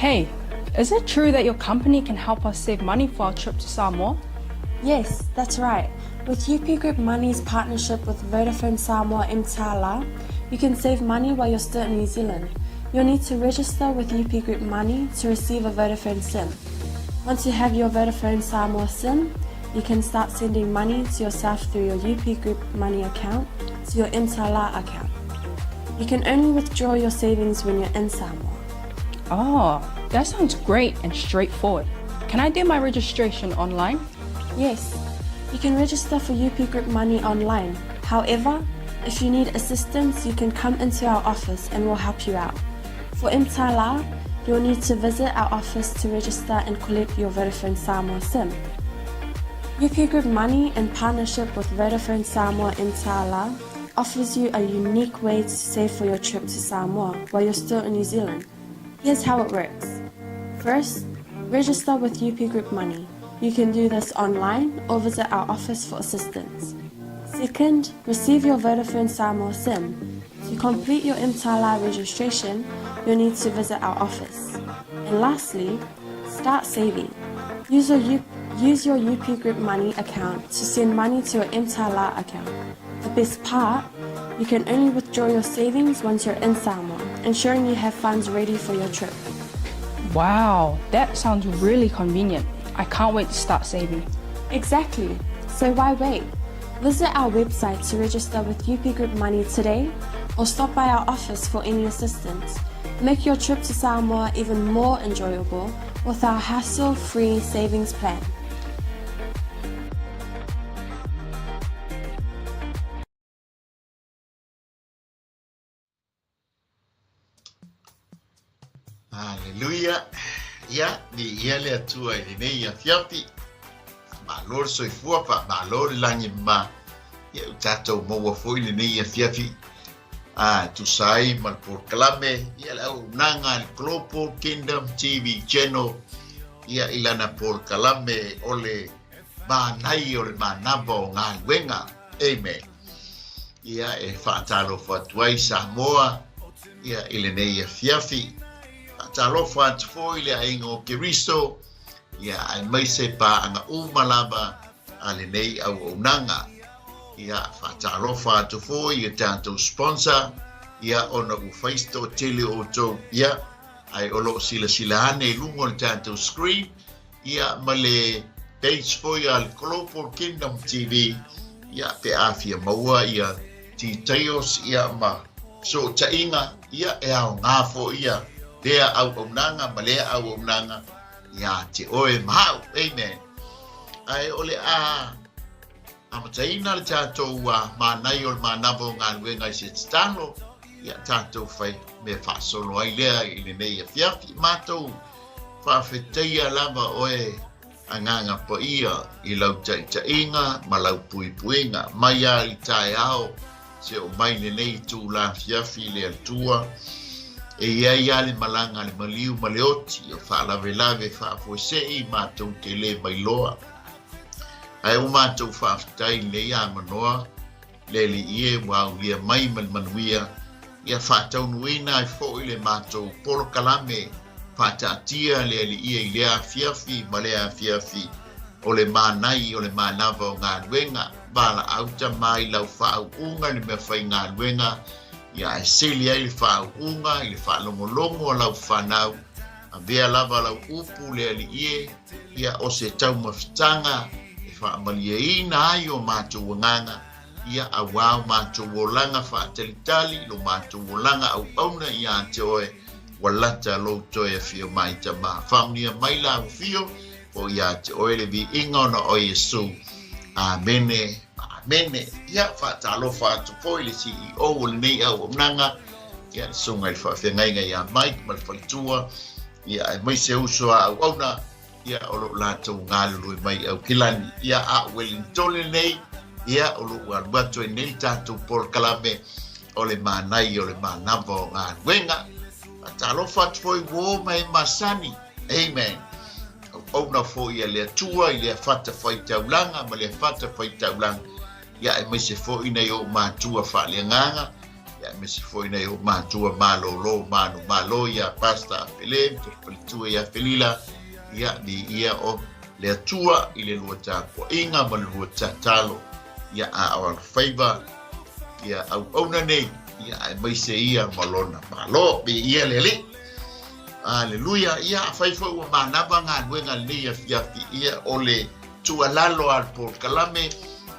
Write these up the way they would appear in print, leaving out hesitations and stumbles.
Hey, is it true that your company can help us save money for our trip to Samoa? Yes, that's right. With UP Group Money's partnership with Vodafone Samoa Mtala, you can save money while you're still in New Zealand. You'll need to register with UP Group Money to receive a Vodafone SIM. Once you have your Vodafone Samoa SIM, you can start sending money to yourself through your UP Group Money account to your Mtala account. You can only withdraw your savings when you're in Samoa. Oh, that sounds great and straightforward. Can I do my registration online? Yes, you can register for UP Group Money online. However, if you need assistance, you can come into our office and we'll help you out. For Mtala, you'll need to visit our office to register and collect your Vodafone Samoa SIM. UP Group Money, in partnership with Vodafone Samoa Mtala, offers you a unique way to save for your trip to Samoa while you're still in New Zealand. Here's how it works. First, register with UP Group Money. You can do this online or visit our office for assistance. Second, receive your Vodafone Samoa SIM. To complete your Mtala registration, you'll need to visit our office. And lastly, start saving. Use your, U- use your UP Group Money account to send money to your Mtala account. The best part, you can only withdraw your savings once you're in Samoa, ensuring you have funds ready for your trip. Wow, that sounds really convenient. I can't wait to start saving. Exactly. So why wait? Visit our website to register with UP Group Money today or stop by our office for any assistance. Make your trip to Samoa even more enjoyable with our hassle-free savings plan. Haleluia! Ia, viia le Atua i lenei afiafi. Faamalo le soifua, faamalo le lagi mama. Ia, ua tatou maua foi lenei afiafi. A, tusa ai ma le polokalame, ia le auaunaga a le Global Kingdom TV Channel, ia i lana polokalame o le Mānai o le Manava o Galuega. Amen. Ia e faatalofa atu ai Samoa ia i lenei afiafi. Faatalofa atu foi i le aiga o Keriso ia aemaise paaga uma lava a lenei auaunaga. Ia faatalofa atu foi i a tatou sponsor ia ona ua fai se toatele o outou ia ae o lo o silasila ane i luga o le tatou screen Ia, ma le page foi a le Global Kingdom TV, ia, pe a fia maua ia details, ia, ma fesootaiga, ia, e aoga foi ia lea auaunaga ma lea auaunaga ia te oe ma au. Amen. Ae o le a amataina le tatou mānai o le manava o galuega i se tatalo, ia tatou fai mea faasolo ai lea i lenei afiafi. Matou Faafetaia lava oe Agaga Paia i lau taitaiga ma lau puipuiga mai a i taeao se o mai lenei itula afiafi le Atua e iai a le malaga a le maliu ma le oti o faalavelave faafuesei matou te le mailoa ae o matou faafetai lenei amanoa Le Alii e, ua aulia mai ma le manuia, ia faataunuuina ai foi le matou polokalame faataatia le Alii e i lea afiafi ma lea afiafi o le mānai o le manava o galuega, valaau tama i lau faauuga i le mea faigaluega, ia ae seli ai le faauuga i le faalogologo a lau fanau, avea lava lau upu le Alii e, ia o se taumafataga e faamalieina ai o matou agaga, ia auā o matou olaga faatalitali, lo matou olaga auauna iā te oe, ua lata lou toe afio mai Tama. Faamanuia mai la au afio, o iā te oe le viiga ona o Iesu. Amene ma amene. Ia, faatalofa atu foi le CEO o lenei auaunaga, ia le Susuga i le Faafeagaiga ia Mike ma le faletua, Ia, aemaise uso a auauna, ia, o lo o latou galulue mai i Aukilani. Ia, a o Wellington lenei, ia, o lo o alu atu ai nei le tatou polokalame o le mānai o le manava o galuega. Faatalofa atu foi uō ma e masani. Amen. Auauna foi a le Atua i lea fatafaitaulaga ma lea fatafaitaulaga. Ia, aemaise foi nai ou matua faaleagaga. Ia, aemaise foi nai ou matua malōlō manumalo iā Pastor Apele ma le faletua ia Felila, ia, viia o le Atua i le lua tapuaiga ma le lua tatalo, ia, a o alofaiva, ia, auauna nei, ia, aemaise ia ma lona Malo. Viia le Alii. Aleluia. Ia, afai foi ua manava galuega lenei afiafi, ia, o le tuualalo a le polokalame,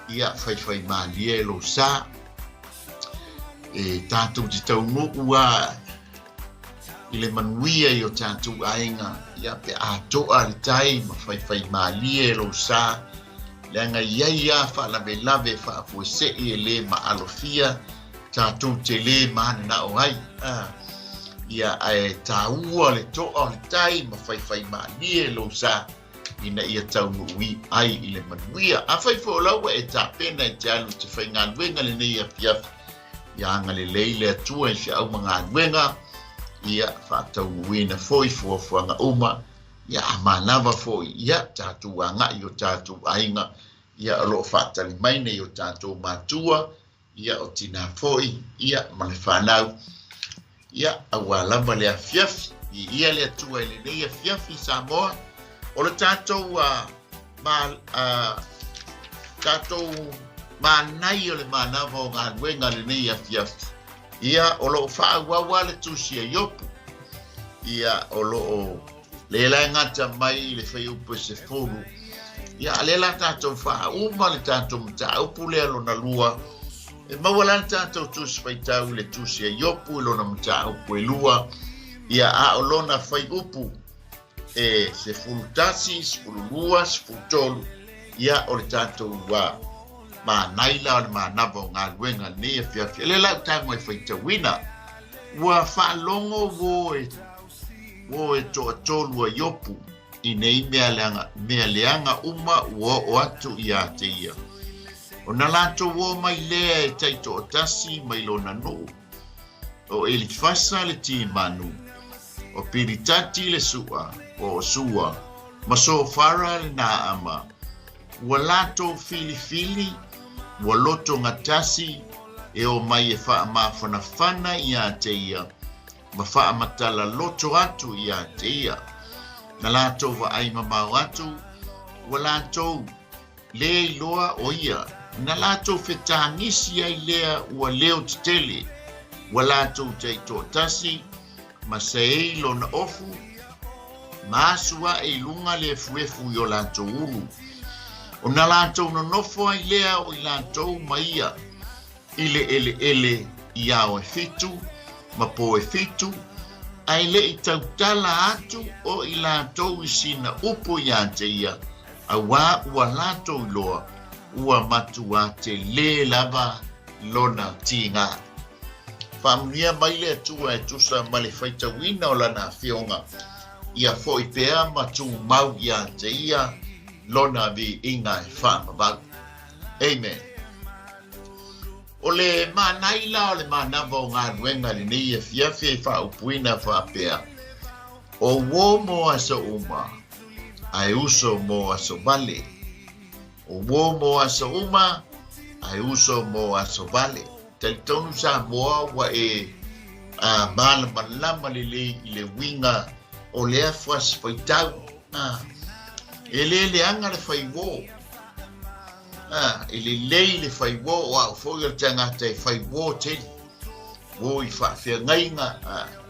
ia, faifaimalie lou sa. E tatou te taunuu a i le manuia i o tatou aiga, ia pe a toa le tai ma faifaimalie lou sa, leaga i ai a faalavelave faafuasei e lē maalofia tatou te lē mananao ai. Ia ae taua le toa o le tai ma faifaimalie lou sa ina ia taunuu ai i le manuia. Afai foi o la ua e tapena e te alu i te faigaluega lenei afiafi, ia agalelei le Atua i feau ma galuega, ia faataunuuina foi fuafuaga uma, ia a manava foi, ia tatou agai i o tatou aiga, ia o lo o faatali mai nei o tatou matua, ia o tinā foi, ia ma le fanau, ia auā lava le afiafi. Viia le Atua i lenei afiafi Samoa, o le tatou ma, tatou manai o le manava o galuega lenei afiafi. Ia, o lo o faaauau lava le tusi a Iopu. Ia, o lo o lea la e gata mai i le fuaiupu e 10. Ia, a lea la tatou faauma le tatou mataupu lea lona lua. E maua la le tatou tusi faitau i le tusi a Iopu i lona mataupu e lua. Ia, a o lona fuaiupu e 11, 12, 13, ia, o le tatou manai la o le manava o galuega lenei afiafi. O lea la ou tago e faitauina. Ua faalogo uo e uo e toatolu a Iopu i nei mea leaga, mea leaga uma ua oo atu iā te ia. Ona latou o mai lea e taitoatasi mai lona nuu. O Elifasa le Timanu, o Pilitati le Sua, po o Sua, ma Sofara le Naama. Ua latou filifili, ua loto gatasi e omai e faamafanafana iā te ia, ma faamatala loto atu iā te ia. Na latou vaai mamao atu, ua latou lē iloa o ia, na latou fetagisi ai lea ua leo tetele, ua latou taitoatasi ma saei lona ofu, ma asu aʻe i luga le efuefu i o latou ulu. Ona latou nonofo ai lea o i latou ma ia i le ʻeleʻele i ao e fitu ma pō e fitu, a e le i tautala atu o i latou i sina upu iā te ia, auā ua latou iloa ua matuā telē lava lona tīgā. Faamanuia mai le Atua e tusa ma le faitauina o Lana Afioga, ia foi pea ma tumau iā te ia lona viiga e faamavau. Amen. O le manai la o le manava o galuega lenei afiafi e faaupuina faapea, O uo mo aso uma, ae uso mo aso vale. O uo mo aso uma, ae uso mo aso vale. Talitonu Samoa ua e malamalama lelei i le uiga o lea frasi faitau. E le leaga le fai uo. E lelei le fai uo, o au foi o le tagata e fai uo tele. Uo i faafeagaiga,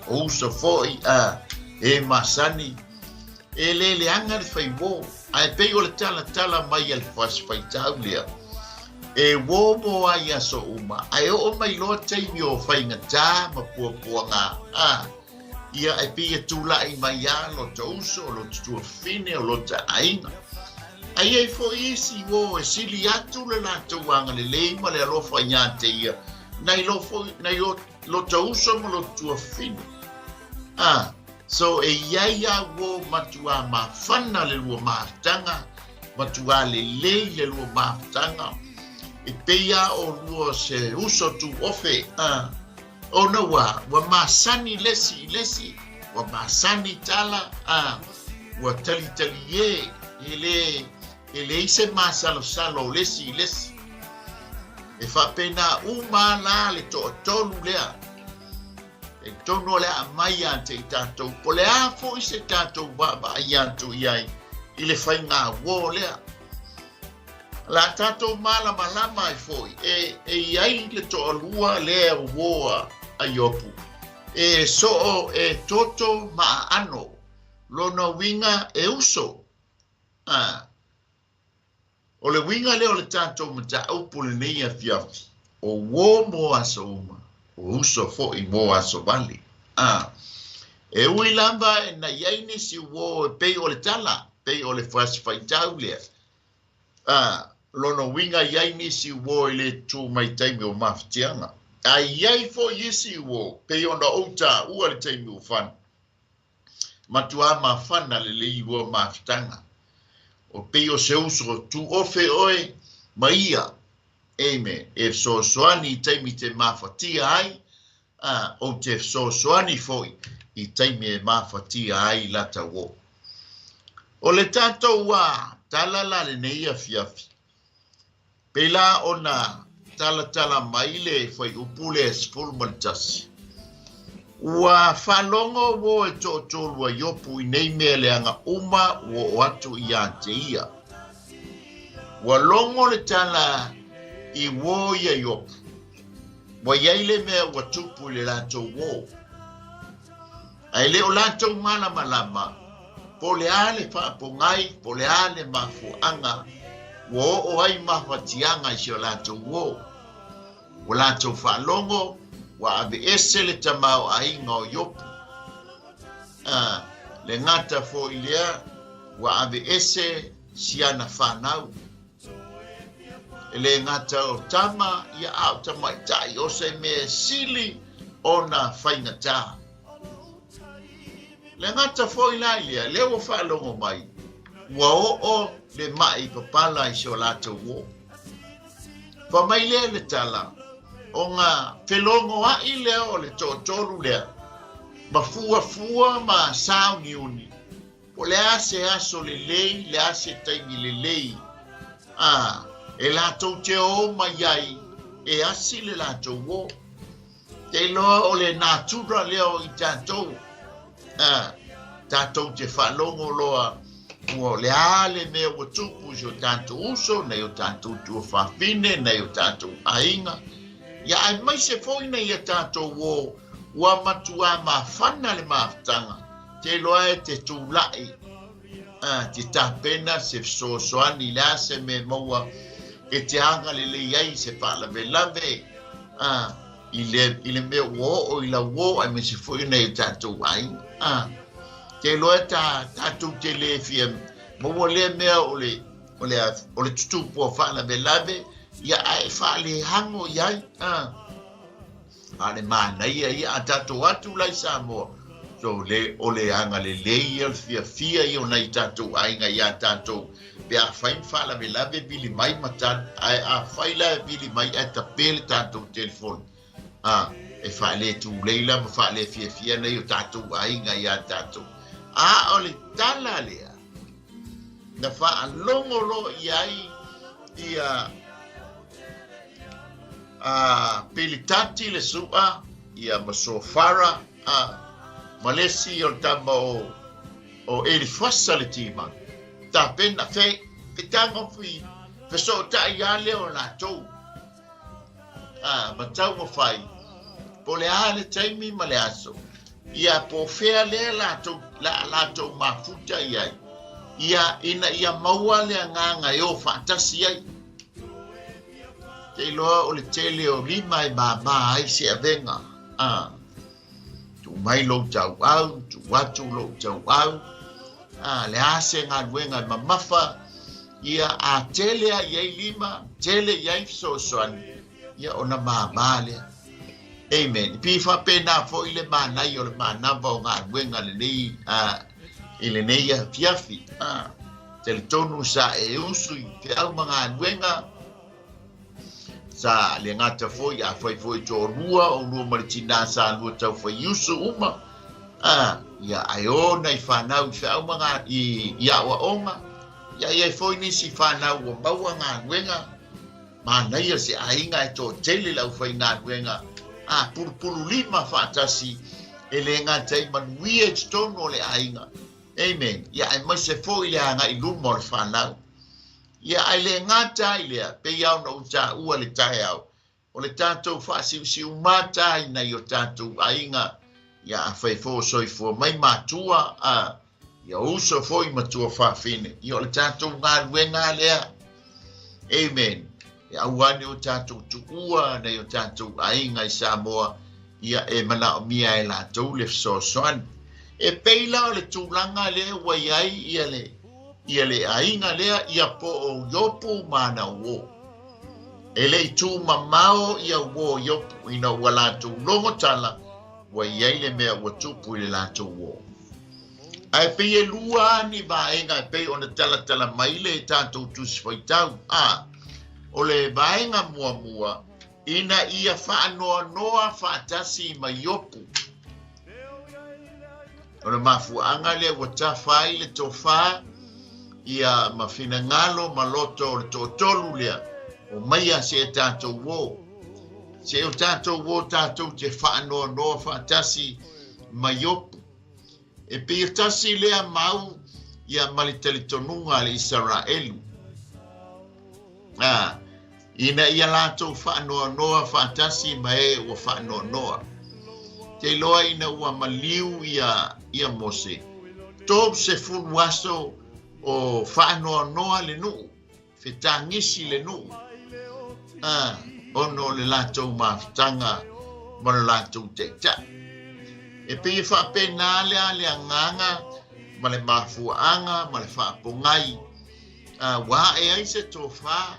o uso foi, e masani. E le leaga le fai uo, ae pei o le talatala mai a le frasi faitau lea. E uo mo ai aso uma, ae oo mai loa taimi o faigata ma puapuaga, ia e pei e tulai mai lava lota uso, o lota tuafafine, o lota aiga. Ae i ai foi isi uo e sili atu le latou agalelei ma le alofa iā te ia, nai lo foi, nai o lota uso ma lota tuafafine. So e i ai a uo matuā mafana le lua mafutaga, matuā lelei le lua mafutaga, e pei a o lua se uso tuofe, Ona ua, ua masani lesi i lesi, ua masani tala, a ua talitaliē, e lē, e leai se masalosalo o lesi i lesi. E faapena uma lava la le toatolu lea. E tonu o le a aumai ia te i tatou, po o le a foi se tatou vaavaai atu i ai i le faiga uō lea. O le a tatou malamalama ai foi e e i ai le toalua lea uō a Iopu, e soo e toto ma aano, lona uiga e uso. A. O le uiga lea o le tatou mataupu lenei afiafi, o uō mo aso uma, o uso foi mo aso vale. A E ui lava ina i ai nisi uō e pei o le tala, pei o le frasi faitau lea, a lona uiga i ai nisi uō e le tutū mai i taimi o mafatiaga. A i ai foi isi uō, pei ona ou taua i le taimi ua fana, Matuā mafana lelei ua mafutaga. O pei o se uso tuofe oe ma ia, amen, e fesoasoani i taimi te mafatia ai, a, ou te fesoasoani foi i taimi e mafatia ai lata uo. O le tatou a tala la lenei afiafi, Pēlā ona talatala mai le fuaiupu lea 11. Ua faalogo uo e toatolu a Iopu i nei mea leaga uma ua oo atu iā te ia. Ua logo le tala i uo ia Iopu, ua i ai le mea ua tupu i le latou uo. A e le o latou malamalama po o le a le faapogai, po o le a le mafuaaga ua oo ai mafatiaga i si o latou uo. Ua latou faalogo ua aveese le tamaoaiga o Iopu. A le gata foi lea, ua aveese si ana fanau. E le gata o tama ia a o tamaitai, o se mea sili ona faigata. Le gata foi la i lea, lea ua faalogo mai, ua oo le maʻi papala i si o latou uo. Fai mai lea le tala, ona felogoaʻi lea o le toatolu lea, ma fuafua ma sauniuni, Po o le a se aso lelei, le a se taimi lelei, a e latou te o mai ai e asi le latou uo. Te iloa o le natura lea o i tatou, a tatou te faalogo loa ua o le a le mea ua tupu i si o tatou uso, nai o tatou tuafafine, nai o tatou aiga, ia aemaise foi nai a tatou uo ua matuā mafana le mafutaga, te iloa e te tulai a te tapena se fesoasoani i le a se mea e maua e te agalelei ai se faalavelave a i le i le mea ua oo i lau uo aemaise foi nai o tatou aiga. A te iloa e ta tatou te le fia maua lea mea o le o le o le tutupu o faalavelave ia ae faaleago i ai. A A o le manaia ia, a tatou atu la i Samoa, so le, o le agalelei ia, o le fiafia ia o nai tatou aiga iā tatou, pe afai ma faalavelave vili mai ma tali, ae afai la e vili mai ae tape le tatou telefoni, a, e faaletulei la ma faalefiafia nai o tatou aiga iā tatou. A o le tala lea, na faalogo loa i ai ia a Pilitati le Su'a, ia ma Sofara, a ma le isi o le tama o o Elifasa le Timani. Tapena fe fe tagofi fesootai lava lea o latou, a ma taumafai po o le a le taimi ma le aso, ia po o fea lea latou la a latou mafuta i ai, ia ina ia maua le agaga e o faatasi ai. Te iloa o le tele o lima e māmā ai se avega. A, tuu mai lou tauau, tuu atu lou tauau. A, le a se galuega e mamafa, ia a tele ai i ai lima, tele i ai fesoasoani, ia ona māmā lea. Amen. Pei faapena foi le manaia o le manava o galuega lenei a, i lenei afiafi. A, Talitonu sa e usu i feau ma galuega, sa le gata foi afai foi toalua o lua ma le tinā sa lua tau fai usu uma, a, ia ae o nai fanau i feau ma ga, i, i aoaoga, ia i ai foi nisi fanau ua maua galuega. Manaia se aiga e toatele le aufaigaluega a pulupululima faatasi e le gata i manuia i totonu o le aiga. Amen. Ia aemaise foi le agai luma o le fanau. Ia ae le gata ai lea, pei lava ona ou taua le taeao, o le tatou faasiusiumata i nai o tatou aiga, ia afai foi o soifua mai matua, a, ia uso foi ma tuafafine, ia o le tatou galuega lea. Amen. E aua ne o tatou tuua nai o tatou aiga i Samoa, ia e manaomia e latou le fesoasoani. E pei la o le tulaga lea ua i ai ia le, ia le aiga lea, ia po o Iopu ma ana uō. E le i tumamao ia uō Iopu ina ua latou logo tala ua i ai le mea ua tupu i le latou uō. Ae pei e lua ni vaega e pei ona talatala mai le tatou Tusi Faitau, a o le vaega muamua, ina ia faanoanoa faatasi ma Iopu. O le mafuaaga lea ua tafa ai le tofa ia ma finagalo ma loto o le toatolu lea, omaia se e tatou uō. Se o tatou uō tatou te faanoanoa faatasi ma Iopu. E pei e tasi lea mau ia ma le talitonuga a le Isaraelu, a, ina ia latou faanoanoa faatasi ma e ua faanoanoa. Te iloa ina ua maliu ia, ia Mose, 30 aso o faanoanoa le nuu. Fetagisi le nuu, a, ona o le latou mafutaga ma le latou taitai. E pei e faapena lea le agaga ma le mafuaaga ma le faapogai, a, ua ae ai se tofa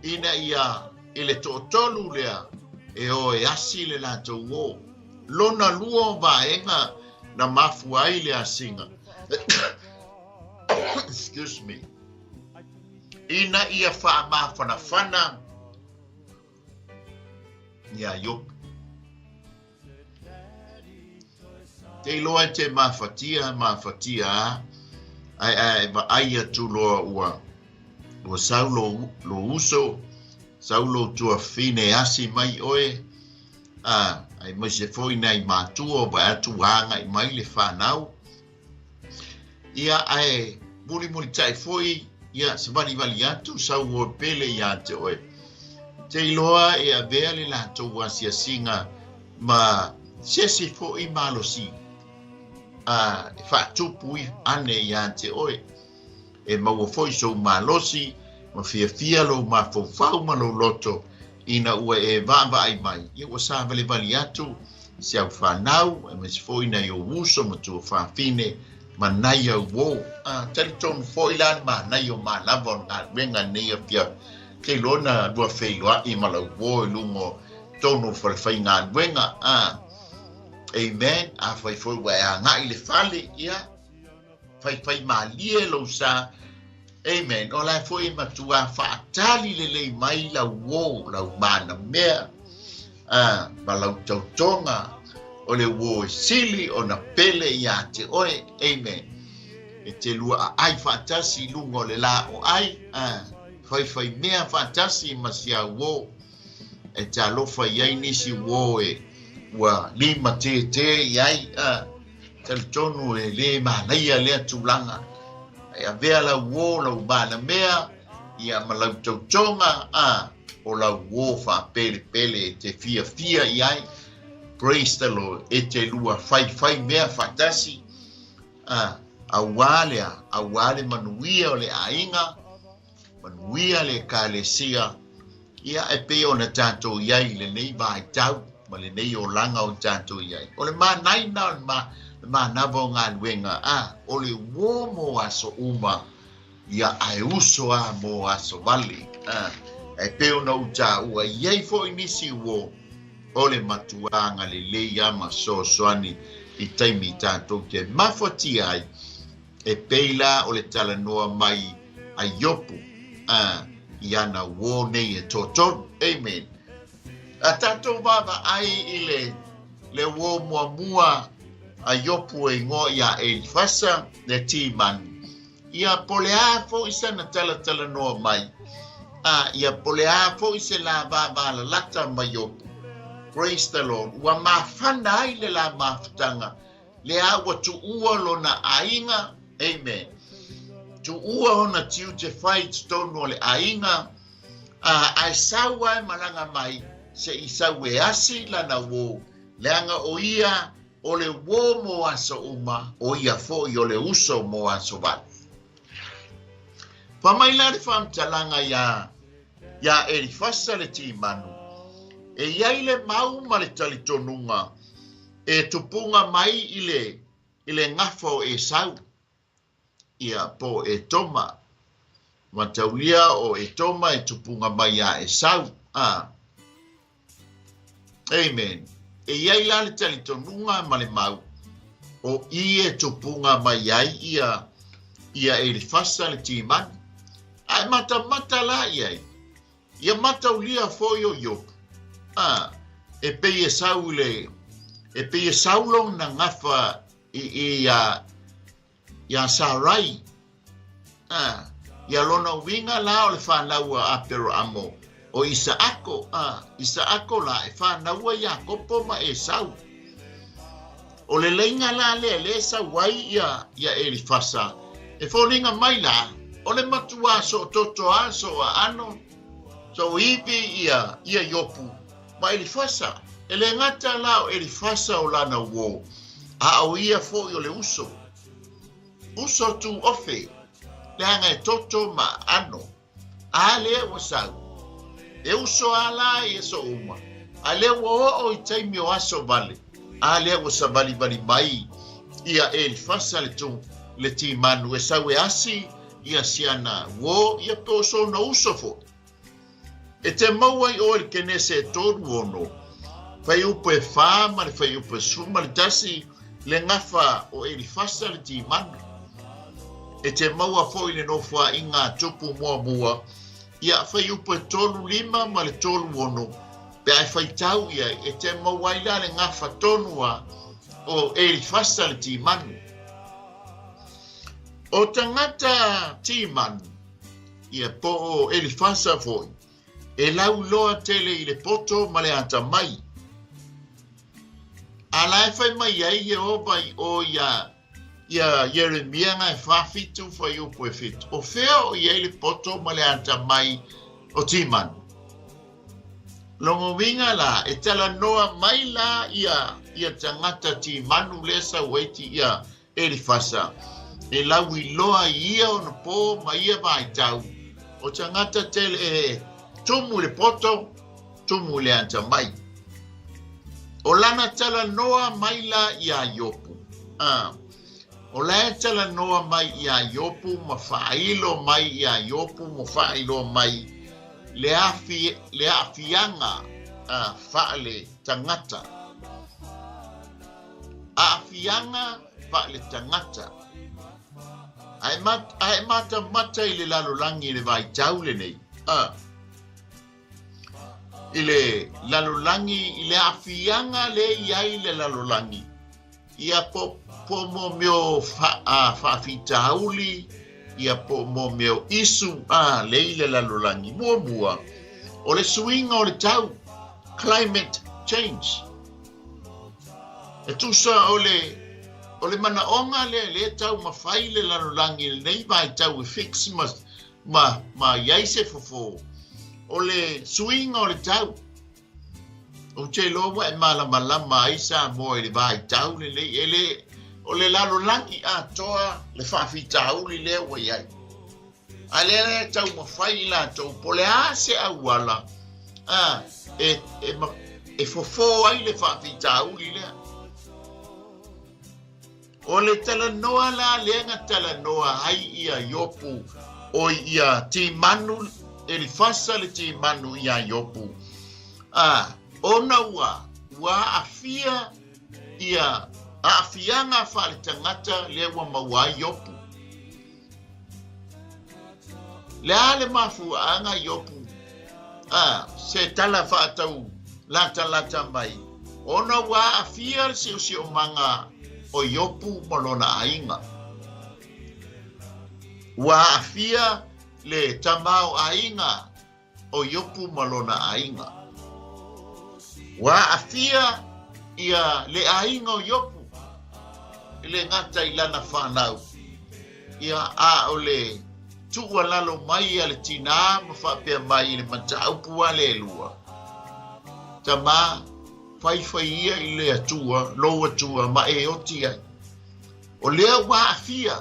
ina ia i le toatolu lea e o e asi le latou uo. Lona lua o vaega na mafua ai le asiga. Excuse me. Ina ia faamafanafana iā Iopu. Te iloa e te mafatia, mafatia a, ae ae vaai atu loa ua, ua sau lou, lou uso, sau lou tuafafine e asi mai oe, a, aemaise foi nai matua vaai atu ua agai mai le fanau. Ia, ae mulimulitai foi, ia, savalivali atu sau oe pele iā te oe. Te iloa e avea le latou asiasiga ma se isi foi malosi a e faatupu ane iā te oe. E maua foi sou malosi ma fiafia lou mafaufau ma lou loto ina ua e vaavaai mai, ia ua savalivali atu si au fanau, aemaise foi nai ou uso ma tuafafine ma nai au uō. A talitonu foi la le manaia o manava o le galuega lenei afiafi, te iloa na lua feiloai ma lau uō i luga o tonu o falefaigaluega. A, amen, afai foi ua e agai i le fale, ia, Faifaimalie lou sa. Amen. O la e foi e matuā faatali lelei mai lau uō, lau manamea, a, ma lau tautoga o le uō e sili ona pele iā te oe. Amen. E te lua aai faatasi i luga o le lā o ai, a, faifaimea faatasi ma si au uō. E te alofa i ai nisi uō e ua limatētē i ai, a, Talitonu e lē manaia lea tulaga. E avea lau uō, lau manamea, ia ma lau tautoga, a, o lau uō faapelepele e te fiafia i ai. Praise the Lord. E te lua whaiwhai mea faatasi, a, auā lea, auā le manuia o le aiga, Manuia le Ekalesia, ia e pei ona tatou i ai i lenei vaitau ma lenei olaga o tatou i ai. O le manaina o le manava o galuega, a, o le uō mo aso uma, ia ae uso a mo aso vale. A, e pei ona ou taua, e i ai foi nisi uō o le matuā agalelei a ma fesoasoani i taimi tatou te mafatia ai. E pei la o le talanoa mai a Iopu a i ana uō nei e toatolu. Amen. A tatou vaavaai i le le uō muamua a Iopu e igoa iā Elifasa le Timani, ia po o le a foi sana talatalanoa mai, A, ia, po o le a foi se la vavalalata ma Iopu. Praise the Lord. Ua mafana ai le la mafutaga, lea ua tuua lona aiga. Amen. Tuua ona tiute fai i totonu o le aiga, a, ae sau lava e malaga mai se i sau e asi lana uō, leaga o ia o le uō mo aso uma, o ia foi o le uso mo aso vale. Fai mai la le faamatalaga iā, iā Elifasa le Timanu, E i ai le mau ma le talitonuga e tupuga mai i le, i le gafa o Esau, ia, po o Etoma. Mataulia o Etoma e tupuga mai iā Esau, a. Amen. E i ai la le talitonuga ma le mau, o i e tupuga mai ai ia, ia Elifasa le Timani. A e matamata la i ai, ia mataulia foi o Iopu, a, e pei e sau i le, e pei e sau lona gafa i, i, ia, iā Sarai, ā, ia lona uiga la o le fanau a Aperoamo, o Isaako, ā, Isaako la e fanau ai Iakopo ma Esau. O le leiga la lea lea e sau ai ia, ia Elifasa, e foliga mai la, o le matuā soototo a, sooaano, sooiwi ia, ia Iopu, ma Elifasa. E le gata la o Elifasa o lana uō, a o ia foi o le uso. Uso tu ofe, leaga e toto ma aano. A lea ua sau. E uso a la i aso uma, a lea ua oo i taimi o aso vale, a lea ua savalivali mai ia Elifasa le tu, le Timanu e sau e asi ia siana uō ia po o sona uso foi. E te maua i oe le Kenese e 36, fuaiupu e 4 ma le fuaiupu e 11, le gafa o Elifasa le Timanu. E te maua foi le nofoaiga a Tupu muamua, ia fuaiupu e 35 ma le 36, pe a e faitau i ai, e te maua ai la le gafa tonu a o Elifasa le Timanu. O tagata Timanu, Ia, po o Elifasa foi, e lauiloa tele i le poto ma le atamai. A la e fai mai ai Ieova i o iā, iā Ieremia nga e 47 fuaiupu e 7, O fea o i ai le poto ma le atamai o Timanu? Lona uiga la, e talanoa mai la ia, ia tagata Timanu lea sau ai ti ia Elifasa, e lauiloa i ia ona pō ma ia vaitau, o tagata tele e tumu i le poto, tumu i le atamai. O lana talanoa mai la iā Iopu, ā, o la e talanoa mai iā Iopu ma faailo mai iā Iopu ma faailoa mai le afi, le aafiaga, ā, faale tagata. Aafiaga faaletagata. A e, a e matamata i le lalolagi i le vaitau lenei, a, i le lalolagi, i le aafiaga le i ai le lalolagi, ia po, po mo mea o fa, a, faafitauli, ia po mo mea o isu, a, le i le lalolagi. Muamua, o le suiga o le tau, climate change. E tusa o le, o le manaoga lea lea taumafai le lalolagi i lenei vaitau e fix ma, ma, ma i ai se fofo, o le suiga o le tau. Ou te iloa ua e malamalama ai Samoa i le vaitau lenei, e le, o le lalolagi atoa le faafitauli lea ua i ai. A lea la e taumafai i latou po o le a se auala a, e, e, e fofo ai le faafitauli lea. O le talanoa la lea na talanoa ai ia Iopu, oi ia Timanu, Elifasa le Timanu iā Iopu, a, ona ua, ua aafia ia aafiaga faaletagata lea ua maua ai Iopu. Le a le mafuaaga Iopu, a, se tala faatau latalata mai, ona ua aafia le siosiomaga o Iopu ma lona aiga. Ua aafia le tamaoaiga. o Iopu ma lona aiga. Ua aafia ia le aiga o Iopu, e le gata i lana fanau, ia a o le tuualalo mai a le tinā ma faapea mai i le mataupu a le lua, Tamā, faifai ia i le Atua, lou Atua, ma e oti ai. O lea ua aafia.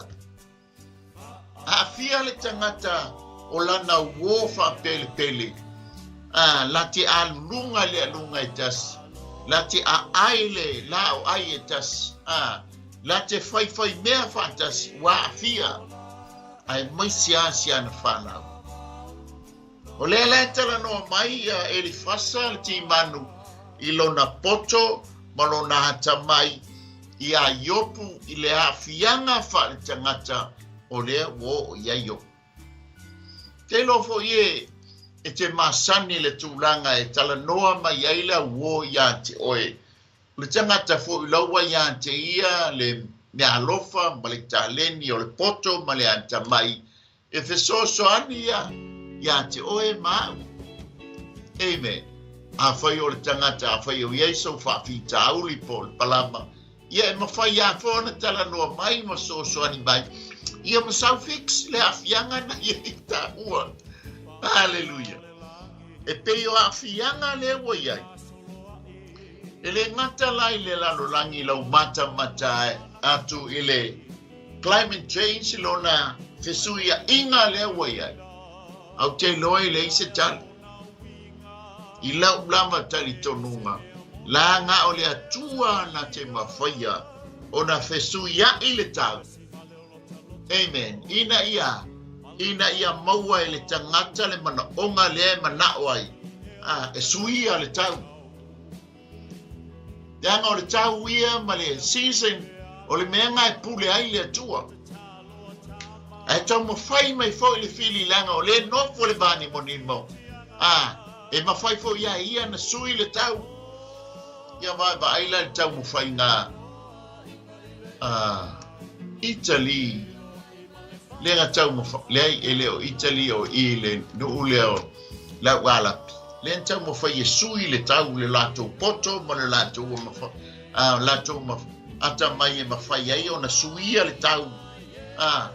Aafia le tagata o lana uō faapelepele, a, la te aluluga le aluga e tasi, la te aai le laoai e tasi, a, la te faifai mea faatasi, ua aafia, aemaise lava si ana fanau. O lea la e talanoa mai ia Elifasa le timanu i lona poto ma lona atamai iā Iopu i le aafiaga faaletagata o lea ua oo i ai Iopu. Te iloa foi e e te masani le tulaga e talanoa mai ai le auō iā te oe. O le tagata foi la ua iā te ia le meaalofa ma le taleni o le poto ma le atamai E fesoasoani ia iā te oe ma au. Amen. Afai o le tagata, afai o i ai sou faafitauli po o le palama, ia e mafai lava foi ona talanoa mai ma fesoasoani mai, ia ma sau fix le aafiaga na ia i taua. Haleluia. E pei o aafiaga lea ua i ai. E le gata la i le lalolagi lau matamata atu i le Climate change lona fesuiaiga lea ua i ai. Au te iloa e leai se tali. I lau lava talitonuga, laga o le Atua na te mafaia ona fesuiai le tau. Amen. Ina ia, ina ia maua e le tagata le manaoga lea e manao ai, a, e suia le tau. Leaga o le tau ia ma le season o le mea na e pule ai le Atua. Ae taumafai mai foi le fili leaga o lea e nofo le vanimonimo. A, e mafai foi ia ia na sui le tau. Ia vaavaai la i le taumafaiga a Italy lea na taumafai, leai e le o Italy o i le nuu lea o Laualapi, lea na taumafai e sui le tau le latou poto ma le latou latou atamai e mafai ai ona suia le tau. A,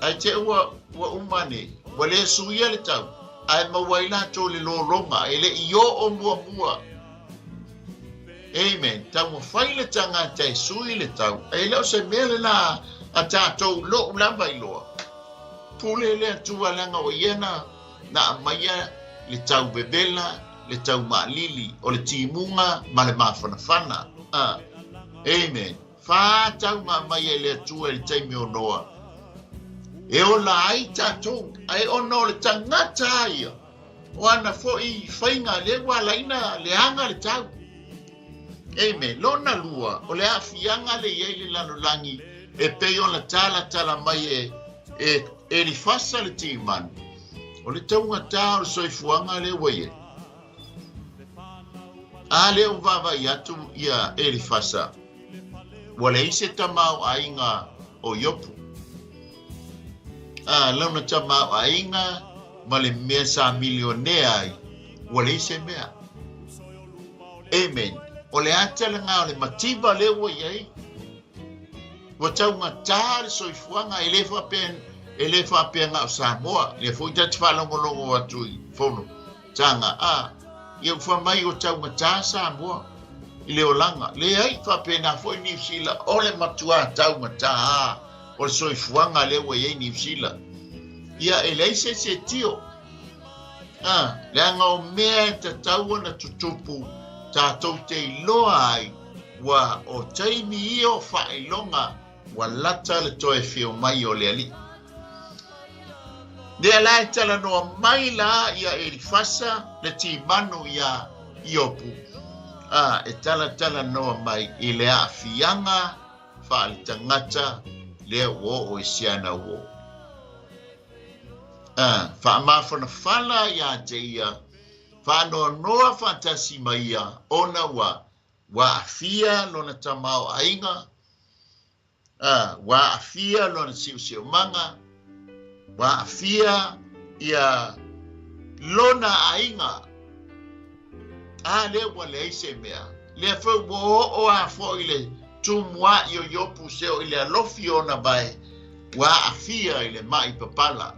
ae te ua, ua uma ane, ua le suia le tau, ae maua ai latou le lologa, e le i oo muamua. Amen. Taumafai le tagata e sui le tau. E le o se mea lena a tatou lou lava iloa. Pule le Atua leaga o ia na na aumaia le tau vevela, le tau maalili, o le timuga ma le mafanafana. Ah. Amen. Whā tau na aumaia e le Atua i le taimi o Noa. E ola ai tatou, ae ona o le tagata a ia. O ana foi faiga lea ua alaina leaga le tau. Amen. Lona lua, o le aafiaga le i ai le lalolagi e pei ona talatala mai e, e Elifasa le Timani, o le taugatā o le soifuaga lea ua i ai. A lea ua vaavaai atu ia Elifasa, ua leai se tamaoaiga o Iopu. A, lona tamaoaiga ma le mea sa milionea ai, ua leai se mea. Amen. O le ata lena o le mativa lea ua i ai. Ua taugatā le soifuaga, e le faapea, e le faapea na o Samoa. Lea foi ta te faalogologo atu i fono taga, a, ia ua fai mai ua taugatā Samoa i le olaga. Leai, faapena foi Niu Sila, o le matuā taugatā o le soifuaga lea ua i ai Niu Sila. Ia, e leai se isi e tio. A, leaga o mea e tatau ona tutupu tatou te iloa ai ua o taimi ia o faailoga ua lata le toe fio mai o le Alii. Lea la e talanoa mai la ia Elifasa le timanu iā Iopu, a, e talatalanoa mai i le aafiaga faaletagata lea ua oo i siana uō. A, faamafanafana iā te ia, faanoanoa faatasi ma ia ona ua ua aafia lona tamaoaiga, a, ua aafia lona siosiomaga, ua aafia ia lona aiga. A lea ua leai se mea. Lea foi ua oo lava foi le tumua'i o Iopu se'o i le alofi o ona vae ua aafia i le ma'i papala.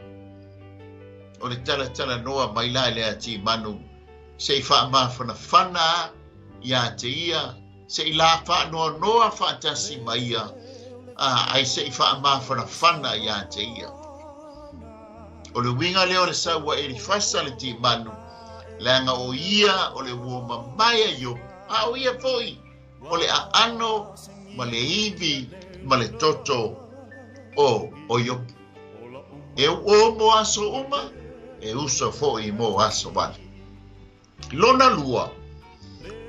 O le talatalanoa mai la e le atimanu se i faamafanafana a iā te ia, se i la faanoanoa faatasi ma ia, a ai se i faamafanafana iā te ia. O le uiga lea o le sau a Elifasa le timanu, leaga o ia o le uo mamae a Iopu, a o ia foi o le aano ma le ivi ma le toto o o Iopu. E uo mo aso uma, e uso foi mo aso vale. Lona lua,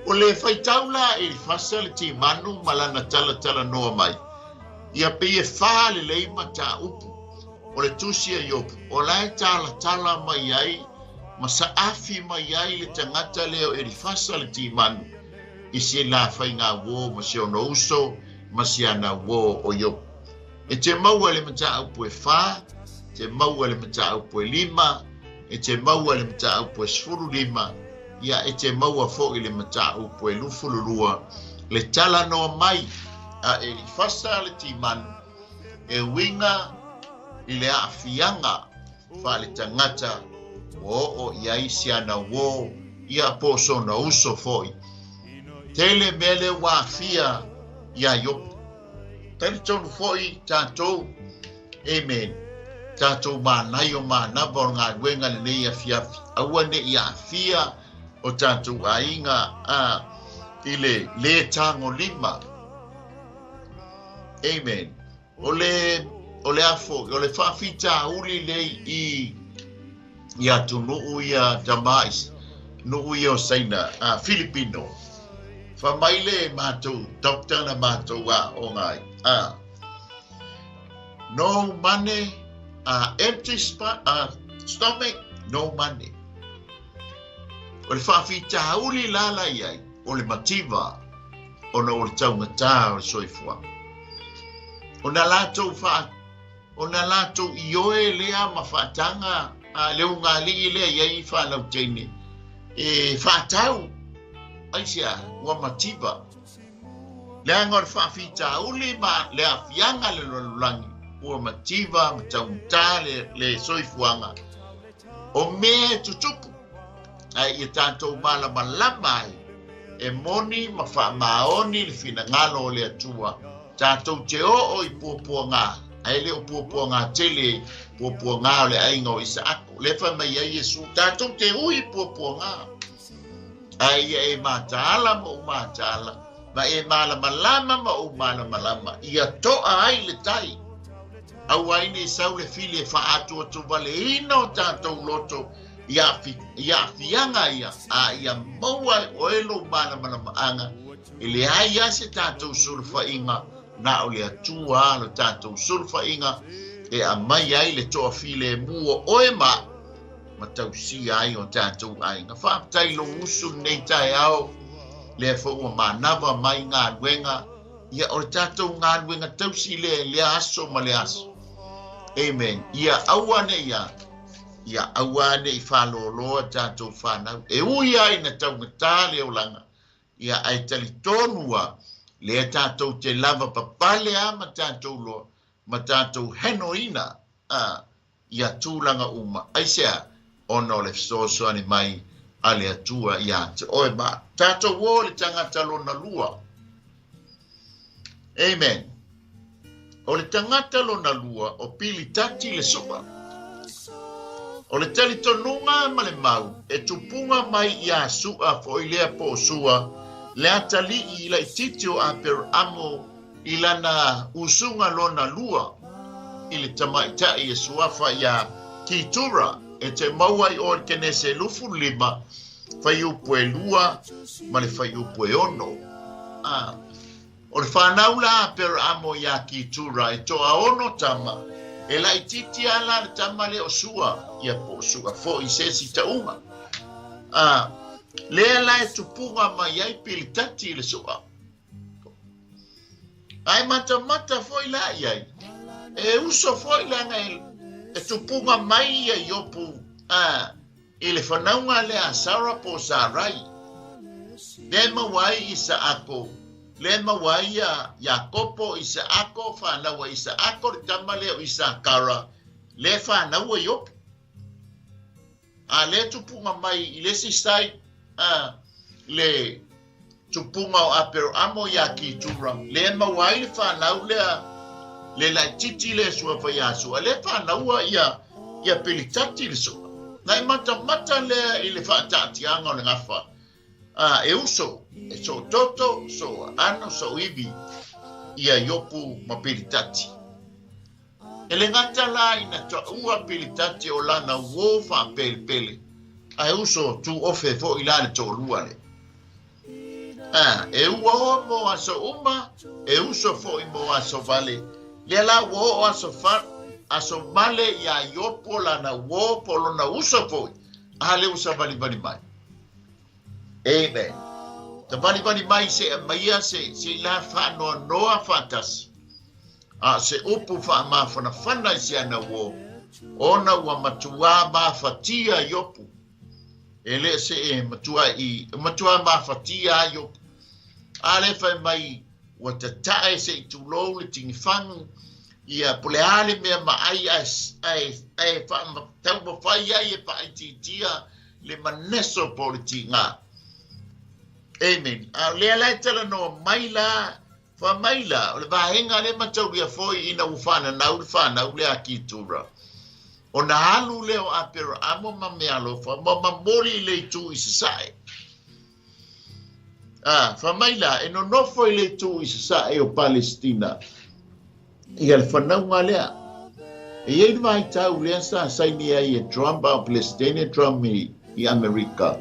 o le faitau la a Elifasa le timanu ma lana talatalanoa mai, ia pei e falelei mataupu o le tusi a Iopu, o la e talatala mai ai ma saafi mai ai le tagata lea o Elifasa le timanu i si la faiga uō ma si ona uso ma si ana uō o Iopu. E te maua i le mataupu e 4, te maua i le mataupu e 5, e te maua i le mataupu e 15, ia e te maua foi i le mataupu e 22, le talanoa mai a Elifasa le timanu e uiga i le aafiaga faaletagata ua oo i ai si ana uō ia po o sona uso foi. Tele mea lea ua aafia iā Iopu. Talitonu foi tatou, amen, tatou manaia o manava o le galuega lenei afiafi, aua ne i aafia o tatou aiga a i le lē tagolima. Amen. O le o le afo, o le faafitauli lea i i atunuu ia tamais, nuu ia o Saina, a Filipino. Fai mai le matou doctor na matou aoga ai, a no money, empty stomach, no money. O le faafitauli la la i ai, o le mativa, ona o le taugatā o le soifuaga. Ona latou faa, ona latou ioe lea ma faataga a le ugali'i lea i ai fanau teine e faatau, aisea ua mativa. Leaga o le faafitauli ma le aafiaga le lalolagi ua mativa ma taugatā le, le soifuaga. O mea e tutupu, ae ia tatou malamalama ai, e moni ma faamaoni le finagalo o le Atua, tatou te oo i puapuagā, ae le o puapuagā tele, puapuagā o le aiga o Isaako. Lea fai mai ai Iesu, tatou te ui i puapuagā, ae ia e mataala ma ou mataala, ma e malamalama ma ou malamalama, ia toa ai le tai. Aua ai ne i sau le fili e faaatuatuvaleina o tatou loto i aafiaga ia, a ia maua e oe lou malamalamaaga, e leai lava se tatou sulufaiga na o le Atua lo tatou sulufaiga e aumai ai le toafilemu o oe ma au, ma tausia ai o tatou aiga. Faafetai i lou usu lenei taeao, lea foi ua manava mai galuega. Ia, o le tatou galuega tausi lea i lea aso ma lea aso. Amen. Ia aua ne i a, ia aua ne i faalōlō a tatou fanau. E ui lava ina taugatā le olaga, ia ae talitonu lava, lea tatou te lavapapale lava ma tatou loa, ma tatou henoina, a, ia tulaga uma. Aisea? Ona o le fesoasoani mai a le Atua iā te oe ma tatou o le tagata lona lua. Amen. O le tagata lona lua o Pilitati le Su'a. O le talitonuga ma le mau e tupuga mai iā Su'a foi lea po o Sua, le atalii laitiiti o Aperamo i lana usuga lona lua i le tamaitai e suafa iā Kitura e te maua i o i le Kenese 25, fuaiupu e 2 ma le fuaiupu e 6. A, o le fanau la a Aperamo iā Kitura e toaono tama, e laitiiti lava la le tama lea o Sua, ia po o Sua foi i se isi tauga. A, lea la e tupuga mai ai Pilitati i le Sua. Ae matamata foi la i ai, e uso foi leaga e tupuga mai ia Iopu, a, I le fanauga lea a Sara po o Sarai, lea e maua ai Isaako, lea e maua ai ia Iakopo, Isaako, fanau a Isaako le tama lea o Isakara, lea e fanau a Iopu. A lea tupuga mai i le isi side, a, le tupuga o Aperoamo iā Kitura, lea e maua ai le fanau lea, le laititi lea e suafa iā Sua, lea e fanaua ia, ia Pilitati le Sua. Na e matamata lea i le faataatiaga o le gafa, a, e uso, e soototo, sooaano, sooivi ia Iopu ma Pilitati. E le gata la ina taua Pilitati o lana uō faapelepele, ae uso tuofe foi la le toalua lea. A, e ua oo mo aso uma, e uso foi mo aso vale. Lea la ua oo aso fa, aso vale iā Iopu o lana uō po o lona uso foi, a lea ua savalivali mai. Amen. Savalivali mai se aumaia se, se i la faanoanoa faatasi. A o se upu faamafanafana i si ana uō, ona ua matuā mafatia Iopu. E le se e matua i, matuā mafatia a Iopu. A le fai mai ua tatae se i tulou le tigifagu, ia po le a le mea maai ae, ae, ae taumafai ai e faaitiitia le maneso po o le tiga. Amen. A o lea la e talanoa mai la, Fai mai la, o le vaega lea mataulia foi ina ua fananau le fanau lea a Kitura, ona alu lea o Aperaamo ma Mealofa ma mamoli i le itu i sasae. A, fai mai la, e nonofo i le itu i sasae o Palestina ia le fanauga lea. E i ai le vaitau lea sa saini ai e Trump a o Peresetene Trump i, i Amerika,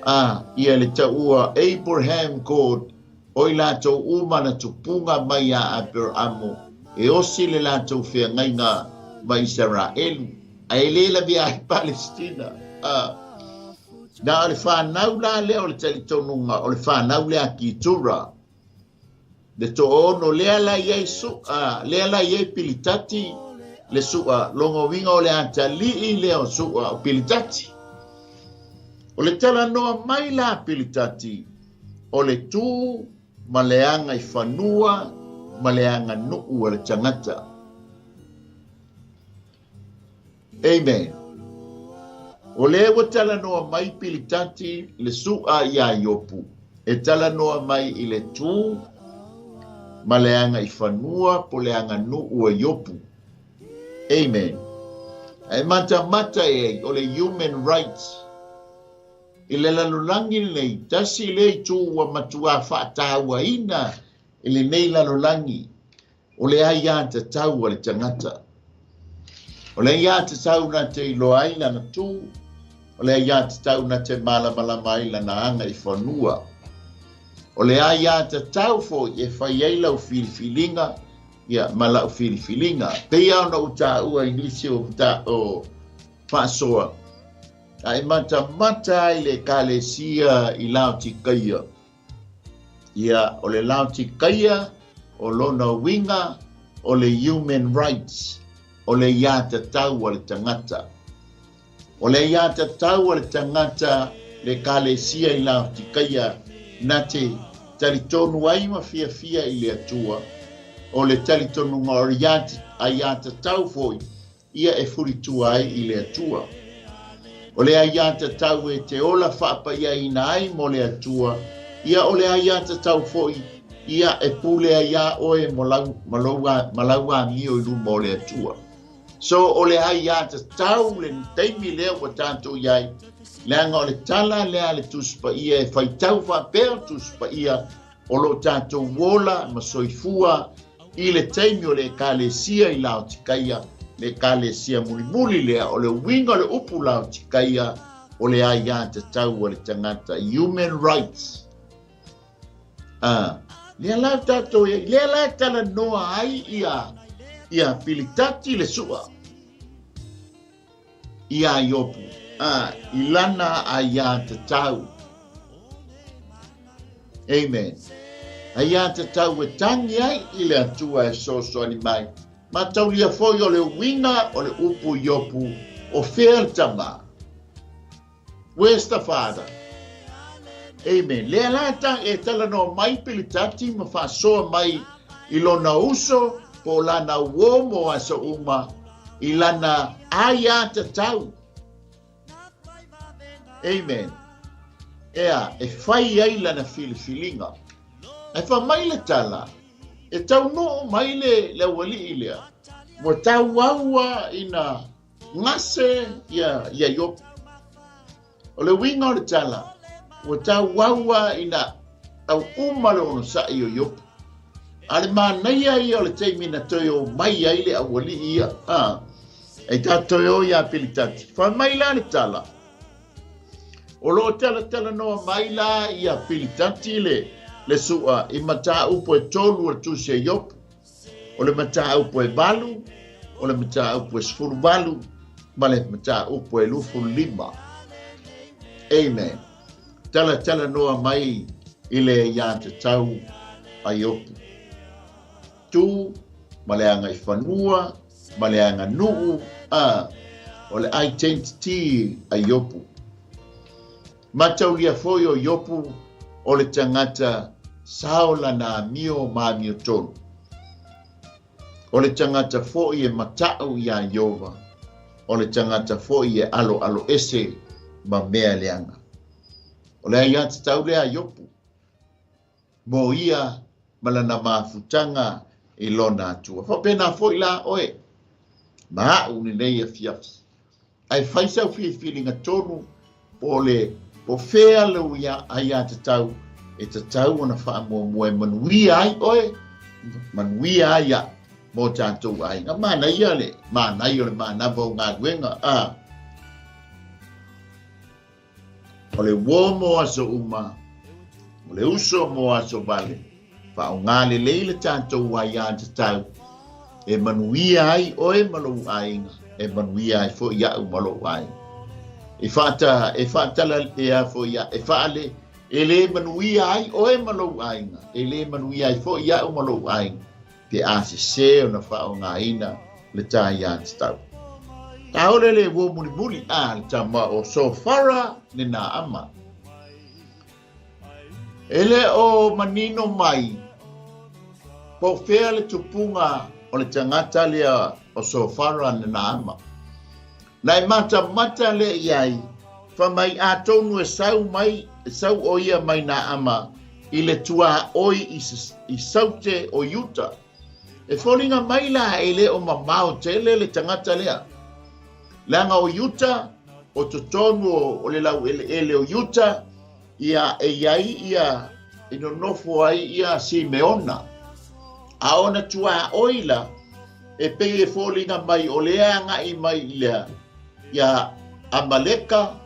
a, ia le taua Abraham Accord, O i latou uma na tupuga mai iā Aperamo, e osi le latou feagaiga ma Isaraelu, a e le lavea ai Palesitina. A, na o le fanau la lea o le talitonuga, o le fanau lea a Kitura, le toaono lea la i ai Su'a, lea la i ai Pilitati, le Su'a, lona uiga o le atalii lea o Su'a, o Pilitati. O le talanoa mai la a Pilitati, O le tū ma le agaifanua ma le aganuu a le tagata. Amen. O lea ua talanoa mai Pilitati le su'a iā Iopu, e talanoa mai i le tū ma le agaifanua po le aganuu a Iopu. Amen. Ae matamata e ai, o le human rights. I le lalolagi lenei, tasi lea itu ua matuā faatauaina i lenei lalolagi, o le aiatatau a le tagata. O le aiatatau na te iloa ai lana tū, o le aiatatau na te malamalama ai lana agaifanua. O le aiatatau foi e fai ai lau filifiliga ia, ma lau filifiliga. Pei lava ona ou taua i nisi o, o faasoa, A e matamata ai le Ekalesia i Laotikaia, ia, o le Laotikaia, o lona uiga, o le human rights, o le aiatatau a le tagata. O le aiatatau a le tagata le Ekalesia i Laotikaia na te talitonu ai ma fiafia i le Atua, o le talitonuga o le aiatatau foi ia e fulitua ai i le Atua. O le aiatatau e te ola faapaiaina ai mo le Atua, ia o le aiatatau foi ia e pule ai iā oe mo lau, ma lou, ma lau amio i luma o le Atua. So, o le aiatatau le taimi lea ua tatou i ai, leaga o le tala lea a le Tusi Paia e faitau faapea o Tusi Paia, o lo o tatou ola ma soifua i le taimi o le Ekalesia i Laotikaia, le Ekalesia mulimuli lea, o le uiga o le upu Laotikaia, o le aiatatau a le tagata, human rights. Ah, lea la tatou i ai, lea la e talanoa ai ia, ia Pilitati le sua iā Iopu, a, i lana aiatatau. Amen. Aiatatau e tangi ai i le Atua e fesoasoani mai. Mataulia foi o le uiga o le upu Iopu, o fea le tama? Where's the father? Amen. Lea la ta e talanoa mai Pilitati ma faasoa mai i lona uso po o lana uō mo aso uma i lana aiatatau. Amen. Ea, e fai ai lana filifiliga. Ae fai mai le tala, e taunuu mai le, le aualii lea, ua tauaua ina gase ia, ia Iopu. O le uiga o le tala, ua tauaua ina tau uma le onosai o Iopu. A le manaia ia o le taimi na toe o mai ai le aualii ia, a, e ta toe o iā Pilitati. Fai mai la le tala, o lo o talatalanoa mai la ia Pilitati le, le sua i mataupu e tolu o le tusi a Iopu. O le mataupu e 8, o le mataupu e 18, ma le mataupu e 25. Amen. Talatalanoa mai i le aiatatau a Iopu. Tu ma le agaifanua ma le aganuu, a, o le identity a Iopu. Mataulia foi o Iopu o le tagata sao lana amio ma amiotonu. O le tagata foi e mata'u iā Ieova, o le tagata foi e aloaloese ma mea leaga. O le aiatatau lea a Iopu, mo ia ma lana mafutaga i lona Atua. Faapena foi la oe ma a'u lenei afiafi. Ae fai sau filifiliga tonu po o le po fea lou aiatatau e tatau ona faamuamua e manuia ai oe, manuia ai a'u ma o tatou aiga. Manaia le manaia o le manava o galuega, a. O le uō mo aso uma, o le uso mo aso vale, faaaoga lelei le tatou aiatatau e manuia ai oe ma lou aiga, e manuia ai foi a'u ma lou aiga. E faata, e faatala e a foi a, e faale, e lē manuia ai oe ma lou aiga, e lē manuia ai foi a'u ma lou aiga, pe a sesē ona faaaogaina le ta aiatatau. ʻAʻole le uō mulimuli a le tama o Sofara le Naama. E le o manino mai po o fea le tupuga o le tagata lea o Sofara le Naama. Na e matamata lea i ai, fai mai atonu e sau mai, e sau ʻo ia mai Naama i le tuaoi i Saute o Iuta. E foliga mai la e le o mamao tele le tagata lea. Leaga o Iuta, o totonu o le laueleele o Iuta, ia e i ai ia i nonofo ai ia Simeona. A ona tuaoi la, e pei e foliga mai o lea agai mai i lea, ia Amaleka,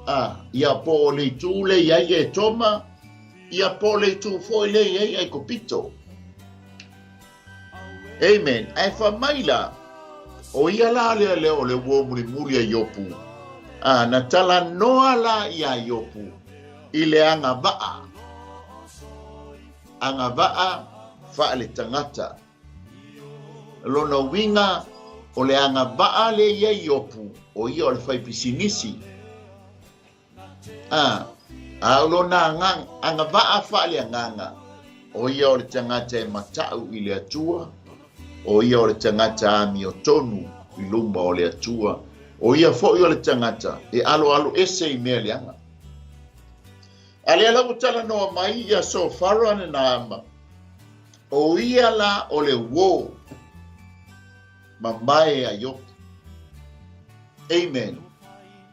a, ia po o le itu le i ai Etoma, ia po o le itu foi le i ai Aikopito. Amen. Ae fai mai la, o ia la lea lea o le uō mulimuli a Iopu, a na talanoa la iā Iopu i le agavaa, agavaa faaletagata. Lona uiga, o le agavaa lea i ai Iopu, o ia o le faipisinisi. A, a o lona agavaa faaleagaga, o ia o le tagata e mata'u i le Atua, o ia o le tagata amiotonu i luma o le Atua, o ia foi o le tagata e aloaloese i mea leaga. A lea la ua talanoa mai ia Sofara le Naama, o ia la o le uō mamae a Iopu. Amen.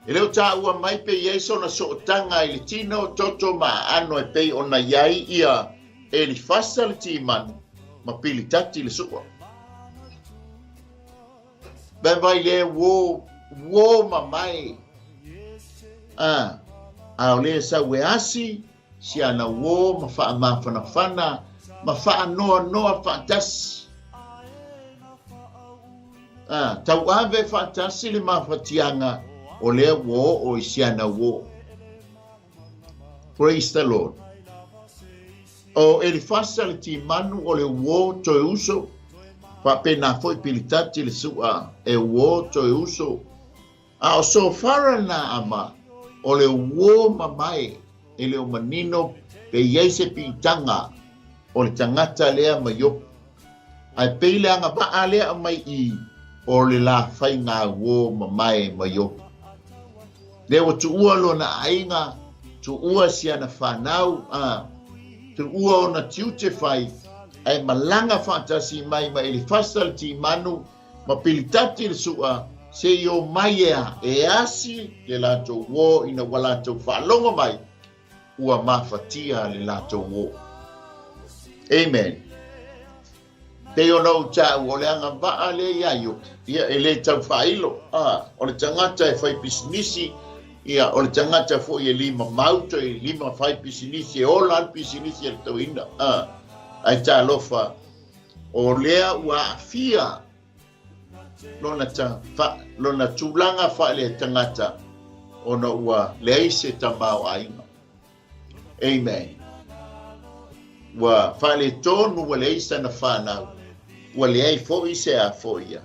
E le o taua mai pe i ai sona sootaga i le tino, toto ma aano e pei ona i ai ia Elifasa le timanu ma Pilitati le sua. Vaivai le uō, uō mamae. A, a o le sau e asi si ana uō ma faamafanafana ma faanoanoa faatasi. A, tauave faatasi le mafatiaga o lea ua oo i si ana uō. Praise the Lord. O Elifasa le timanu o le uō toe uso, faapena foi Pilitati le sua e uō toe uso. A o Sofara na ama, O le uō mamae e le o manino pe i ai se piitaga o le tagata lea ma Iopu. Ae pei le agavaa lea aumai i o le la faiga uō mamae ma Iopu. Lea ua tuua lona aiga, tuua si ana fanau, a, tuua ona tiute fai, ae malaga faatasi mai ma Elifasa le timanu ma Pilitati le Su'a, se i o mai ea e asi le latou uō ina ua latou faalogo mai ua mafatia le latou uō. Amen. Pei ona ou taua, o le agavaa lea iā Iopu, ia, e le tau faailo, a, o le tagata e fai pisinisi, ia, o le tagata foi e lima mau, toe lima fai pisinisi, e ola le pisinisi a le toeaina, a, ae talofa, o lea ua aafia lona, ta, fa, lona tulaga faale-tagata ona ua leai se tamaoaiga. Amen. Ua faaletonu ua leai sana fanau, ua leai foi se a foi ia.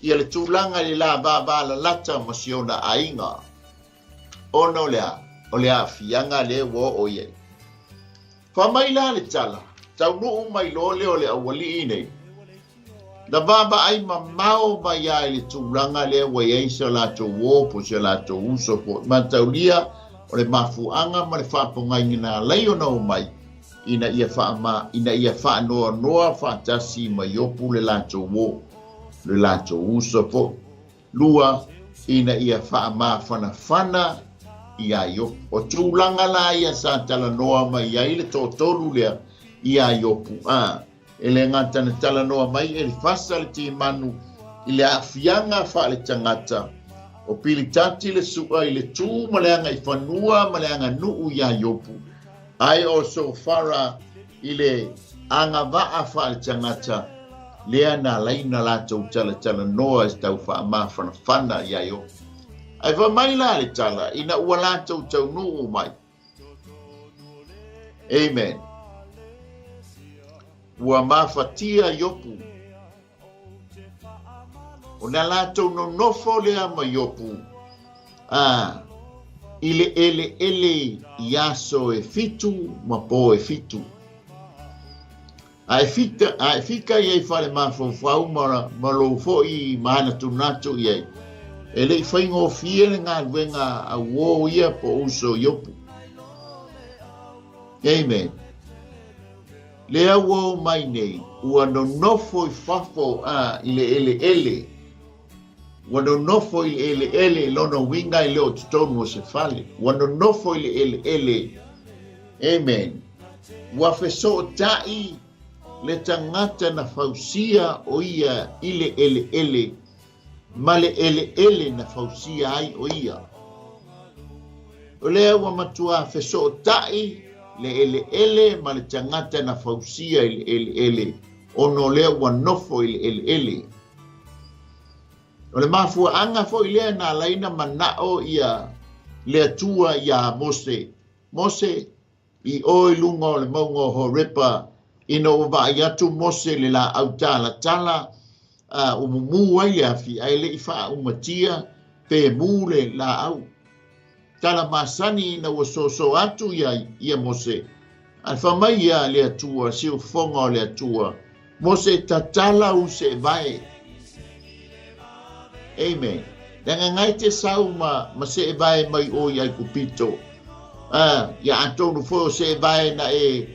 Ia le tulaga i le la vavalalata ma si ona aiga. Ona o le a? O le aafiaga lea ua oo i ai. Fai mai la le tala, taunuu mai loa lea o le aualii nei, Na vaavaai mamao mai lava i le tulaga lea ua i ai si o latou uo po o si o latou uso foi. Mataulia, o le mafuaaga ma le faapogaiga na ala ai ona omai, ina ia faama, ina ia faanoanoa faatasi ma Iopu le latou uo, le latou uso foi. 2, ina ia faamafanafana iā Iopu. O tulaga la ia sa talanoa mai ai le toatolu lea iā Iopu, a. E le gata na talanoa mai Elifasa le timanu i le aafiaga faaletagata o Pilitati le Su'a i le tu ma le agaifanua ma le aganuu iā Iopu, ae o Sofara i le agavaa faaletagata lea na alai na latou talatalanoa i tau faamafanafana iā Iopu. Ae fai mai la le tala ina ua latou taunuu mai. Amen. Ua mafatia Iopu. O na latou nonofo lea ma Iopu, a, i le eleele i aso e 7 ma po e 7. A e fita, a e fika i ai fale mafaufau ma, ma lou foi manatunatu i ai, e le i faigofie le galuega a uō ia po o uso Iopu. Amen. Lea ua o mai nei, ua nonofo i fafo a i le eleele. Ua nonofo i le eleele lona uiga e le o totonu o se fale. Ua nonofo i le eleele. Amen. Ua fesootai le tagata na fausia o ia i le eleele ma le eleele na fausia ai o ia. O lea ua matua fesootai le eleele ma le tagata na fausia i le eleele ona o lea ua nofo i le eleele. O le mafuaaga foi lea na ala ai na manao ia le Atua iā Mose, Mose, i o i luga o le mauga o Horepa, ina ua vaai atu Mose i le laau talatala, a ua mumu ai le afi, ae le i faaumatia pe mu le laau. Tala masani ina ua soso atu ia ia Mose, ae fai mai ia le Atua, siufofoga o le Atua, Mose tatala u seevae. Amen. Leaga ngai te sau ma, ma seevae mai o i Aikupito. A, ia atonu foi o seevae na e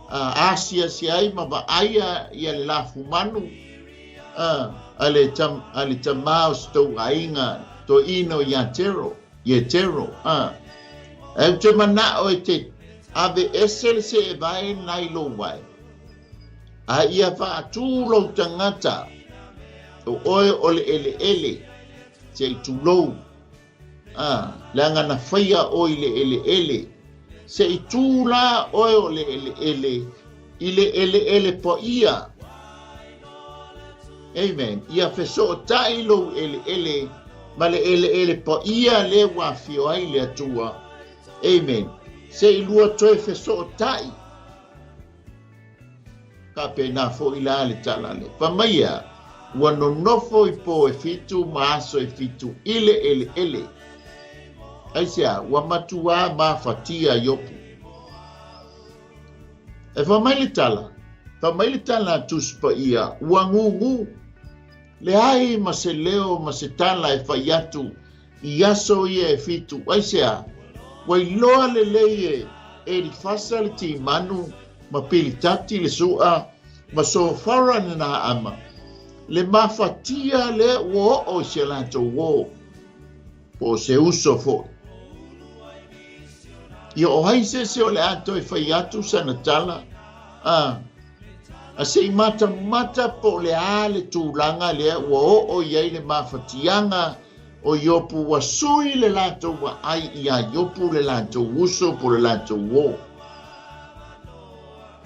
a, asiasi ai ma vaaia ia le lafumanu a, a le, tam, a le tamā o se tou aiga toeaina o Iatero, Ietero. A, ae ou te manao e te ave ese le seevae nai lou vae. A ia faatū lou tagata, o oe o le eleele, se i tulou, a, leaga na faia oe i le eleele, se i tū la oe o le eleele i le eleele paia. Amen. Ia fesootai lou eleele ma le eleele paia lea ua afio ai le Atua. Amen. Se i lua toe fesootai. Faapena foi la le tala le fai mai ia, ua nonofo i po e 7 ma aso e 7 i le eleele. Aisea? Ua matuā mafatia Iopu. E fai mai le tala, fai mai le tala a Tusi Paia, ua gūgū. Leai ma se leo ma se tala e fai atu i aso ia e fitu. Aisea? Ua iloa lelei e Elifasa le Timanu ma Pilitati le Su'a ma Sofara le Naama, le mafatia lea ua oo i si a latou uō, po o se uso foi. Ia o ai se isi o le a toe fai atu sana tala? A, a se i matamata po o le a le tulaga lea ua oo i ai le mafatiaga o Iopu ua sui le latou vaai iā Iopu le latou uso po o le latou uō.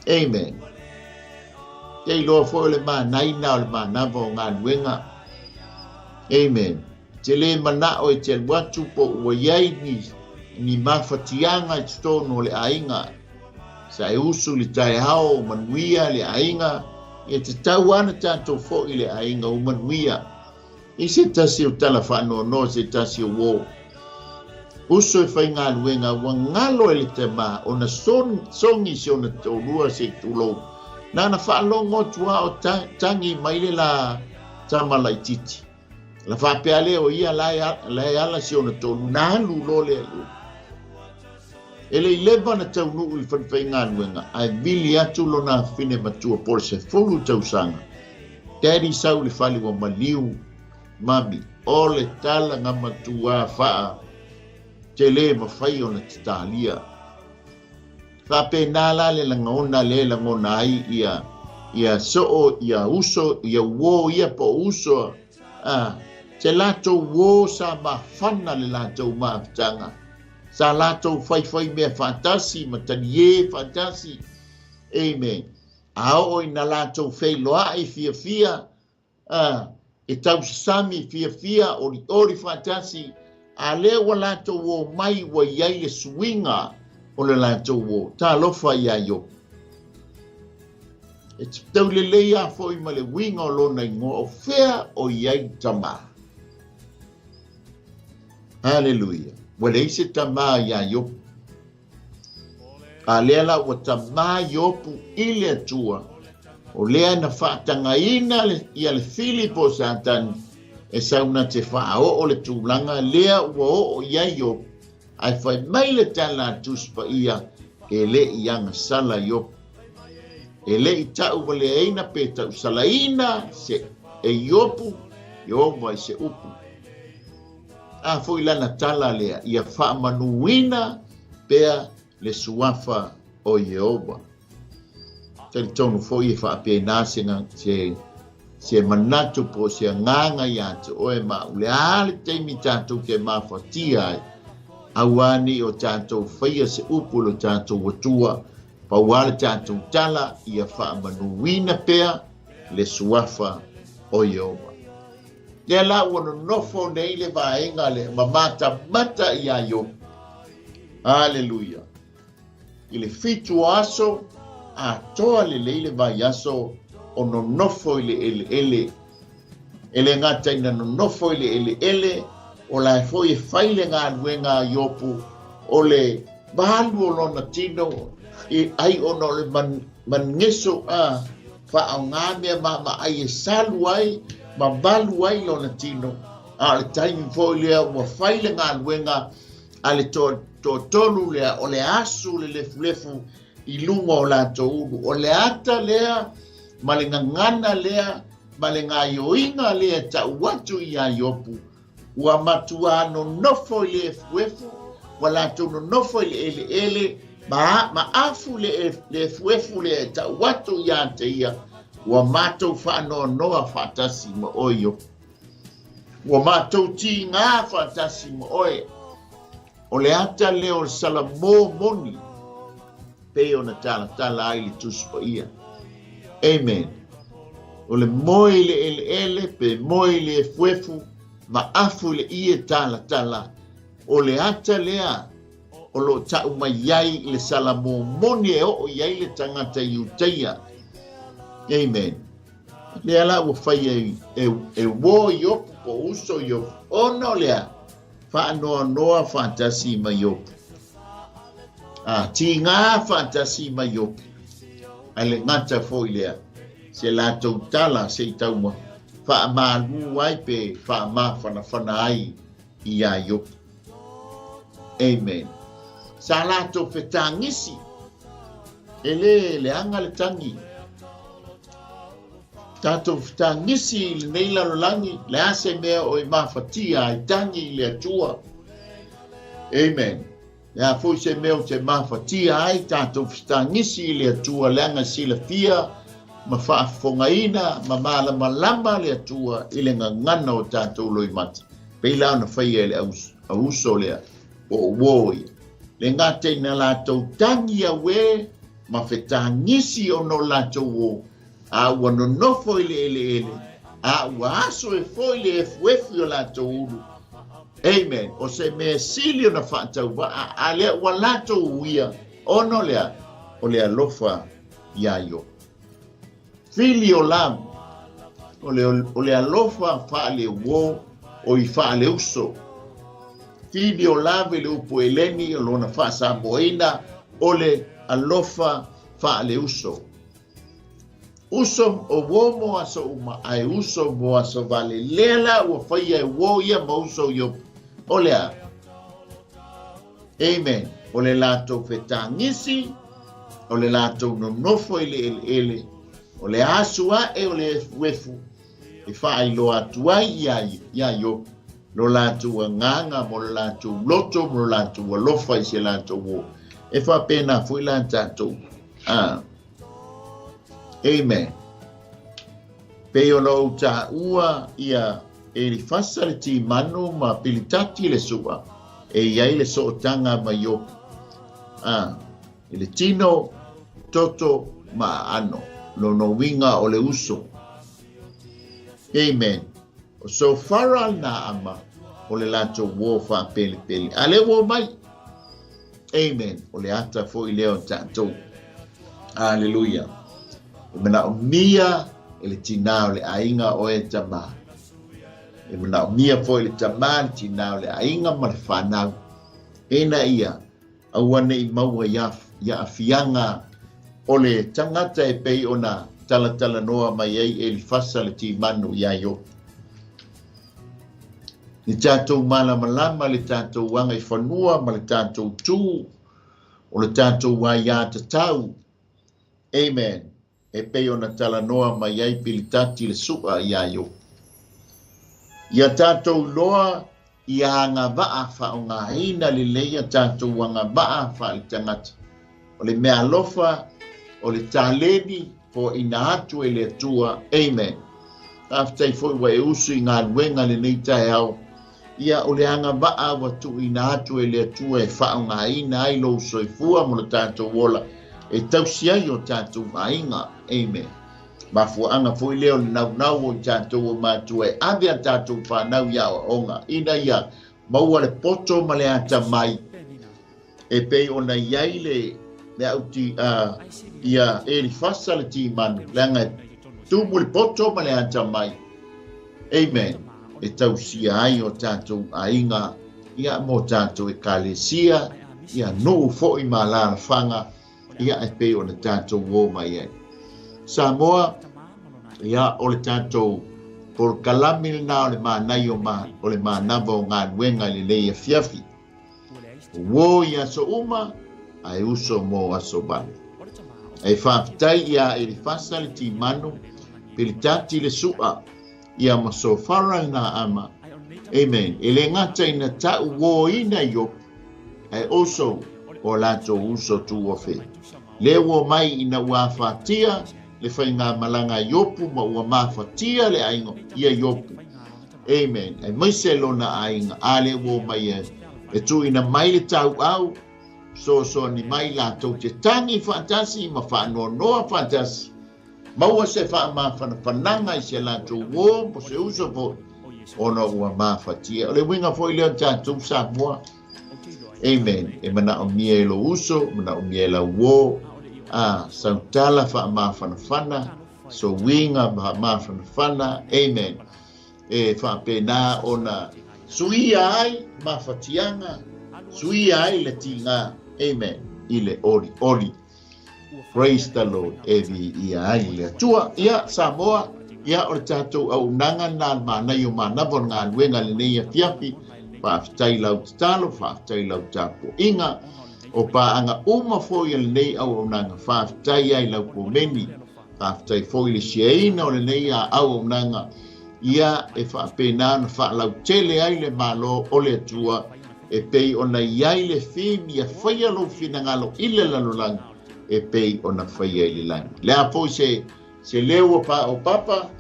Amen. Te iloa foi o le manaina o le manava o galuega. Amen. Te lē manao e te alu atu po ua i ai ni, ni mafatiaga i totonu o le aiga. Sa e usu i le taeao o manuia le aiga, ia tatau lava ona tatou foi i le aiga ua manuia. I se tasi o tala faanoanoa se tasi o uō, uso e faigaluega ua galo e le tama ona sogi si ona toalua se i tulou, nana faalogo atu lava o tagi mai le la tama laitiiti. La faapea lea o ia la e ala si ona toalua, na alu loa lea i o. E le i leva ona taunuu i le falefaigaluega, ae vili atu lona afine matua po o le 10 tausaga. Daddy sau i le fale ua maliu, Mami, o le tala na matua faa tele mafai ona tatalia. Faapena la le lagona lea e lagona ai ia ia soo ia uso ia uō ia po o uso a se latou uō sa mafana le latou mafutaga sa latou faifai mea faatasi ma taliē faatasi. Amen. A oo ina latou feiloai fiafia, a, e tausasami fiafia, olioli faatasi, a lea ua latou o mai ua i ai le suiga o le latou o. Talofa iā Iopu. E tau lelei lava foi ma le uiga o lona igoa o fea o i ai tamā. Haleluia. Ua leai se tamā iā Iopu. A lea la ua tamā Iopu i le Atua, o lea na faatagaina ia le fili po o Satani e sau na te faaoo le tulaga lea ua oo i ai Iopu, ae fai mai le tala a Tusi Paia, e le i agasala Iopu. E le i tauvaleaina pe tausalaina se e Iopu, Ieova i se upu. A foi lana tala lea, ia faamanuina pea le suafa o Ieova. Talitonu foi e faapena se, se, se manatu po o se agaga iā te oe ma au. Le a le taimi tatou te mafatia ai, aua ne i o tatou faia se upu i lo tatou Atua, pau lava le tatou tala, ia faamanuina pea le suafa o Ieova. Lea la ua nonofo nei le vaega lea ma matamata iā Iopu. Aleluia! I le fitu o aso, atoa lelei le vaiaso o nonofo i le eleele. E le gata ina nonofo i le eleele, o la e foi e fai le galuega a Iopu o le valu o lona tino i ai ona o le Mageso a faaaoga mea maamaai e salu ai ma valu ai lona tino, a o le taimi foi lea ua fai le galuega a le toatolu lea o le asu le lefulefu i luga o latou ulu. O le ata lea ma le gagana lea ma le gaioiga lea e tau atu iā Iopu, Ua matuā nonofo i le efuefu, ua latou nonofo i le eleele, ma, ma afu le, le efuefu lea e tau atu iā te ia, ua matou faanoanoa faatasi ma oe Iopu. Ua matou tīgā faatasi ma oe. O le ata lea o le Salamō moni, pei ona talatala ai le Tusi Paia. Amen. O le moe i le eleele, pe moe i le efuefu, ma afu i le ie talatala, o le ata lea o lo o tau mai ai i le Salamō moni e oo i ai le tagata Iutaia. Amen. Lea la ua fai e, e, e uō Iopu po o uso Iopu, ona o le a? Faanoanoa faatasi ma Iopu. A tigā faatasi ma Iopu. Ae le gata foi lea, se latou tala se i tau faamalū ai pe faamafanafana ai iā Iopu. Amen. Sa latou fetagisi, e lē leaga le tagi. Tatou fetagisi i lenei lalolagi, le a se mea o e mafatia ai tagi i le Atua. Amen. Le a foi se mea o te mafatia ai tatou fetagisi i le Atua leaga silafia ma faafofogaina ma malamalama le Atua i le gagana o tatou loimata. Pei la ona faia e le auuso lea po o uō ia. Le gata ina latou tagi auē ma fetagisi ona o latou uō, a ua nonofo i le eleele, a ua aso e foi le efuefu i o latou ulu. Amen. O se mea sili ona faatauvaa, a lea ua latou uia, ona o le a? O le alofa iā Iopu. Filial love, o le, o le alofa faaleuō o i faaleuso. Filial love i le upu Eleni o lona faasamoaina o le alofa faaleuso. Uso o uō mo aso uma ae uso mo aso vale. Lea la ua faia e uō ia ma uso Iopu. O le a? Amen. O le latou fetagisi, o le latou nonofo i le eleele, o le asu ae o le efuefu e faailoa atu ai iā, iā Iopu lo latou agaga mo lo latou loto mo lo latou alofa i se latou uō. E faapena foi la tatou. Ah. Amen. Pei ona ou taua ia Elifasa le timanu ma Pilitati le Sua, e i ai le sootaga ma Iopu. A, i le tino, toto ma aano, lona uiga o le uso. Amen. O Sofara le Naama, o le latou uō faapelepele. A lea ua omai. Amen. O le ata foi lea o tatou. Aleluia. E manaomia e le tinā o le aiga oe e tamā. E manaomia foi le tamā le tinā o le aiga ma le whanau. Ina ia, aua nei maua ia, ia afiaga o le tagata e pei ona talatalanoa mai ai Elifasa le timanu iā Iopu. Le tatou malamalama, le tatou agaifanua ma le tatou tū, o le tatou aiā tatau. Amen. E pei ona talanoa mai ai Pilitati le Su'a iā Iopu. Ia tatou iloa ia agavaa faaaogaina lelei a tatou agavaa faaletagata. O le meaalofa, o le taleni, foaina atu e le Atua. Amen. Faafetai foi ua e usu i galuega lenei taeao. Ia, o le agavaa ua tuuina atu e le Atua e faaaogaina ai lou soifua mo lo tatou ola e tausi ai o tatou aiga. Amen. Mafuaaga foi lea o le naunau o i tatou o matua e ave a tatou fanau i aoaoga ina ia maua le poto ma le atamai e pei ona i ai le le au ti, uh, ia Elifasa le timanu, leaga e tumu le poto ma le atamai. Amen. E tausia ai o tatou aiga, ia mo tatou ekalesia, ia nuu foi ma alaalafaga, ia e pei ona tatou uō mai ai. Samoa, ia o le tatou polokalame lenā o le manaia o ma, o le manava o galuega i lenei afiafi. Uō i aso uma, ae uso mo aso vale. E faafetai iā Elifasa le timanu, Pilitati le Su'a, ia ma Sofara le Naama. Amen. E le gata ina ta'u uōina Iopu, ae also o latou uso tuofe. Le ua omai ina ua afatia le faigamalaga a Iopu ma ua mafatia le aiga ia Iopu. Amen. Aemaise lona aiga, a le ua omai e, e tuuina mai le tauau, fesoasoani mai latou te tagi faatasi ma faanoanoa faatasi. Maua se faamafanafanaga i se latou uō mo se uso foi, ona ua mafatia. O le uiga foi lea o tatou Samoa. Amen. E manaomia e lou uso, manaomia e lau uō, a sautala faamafanafana, so uiga mafanafana. Amen. E faapena ona Suia ai mafatiaga, suia ai le tigā, amen, i le olioli. Praise the Lord, e viia ai le Atua. Ia, Samoa, ia, o le tatou auaunaga lena a le manaia o manava o le galuega i lenei afiafi. Faafetai i lau tatalo, faafetai i lau tapuaiga. O paaga uma foi a lenei auaunaga, faafetai ai i lau komeni. Faafetai foi i le siaina o lenei auaunaga, ia e faapena ona faalautele ai le Malo o le Atua e pei ona i ai le theme ia faia lou finagalo i le lalolagi e pei ona faia i le lagi. Le a foi se se leo o pa o papa,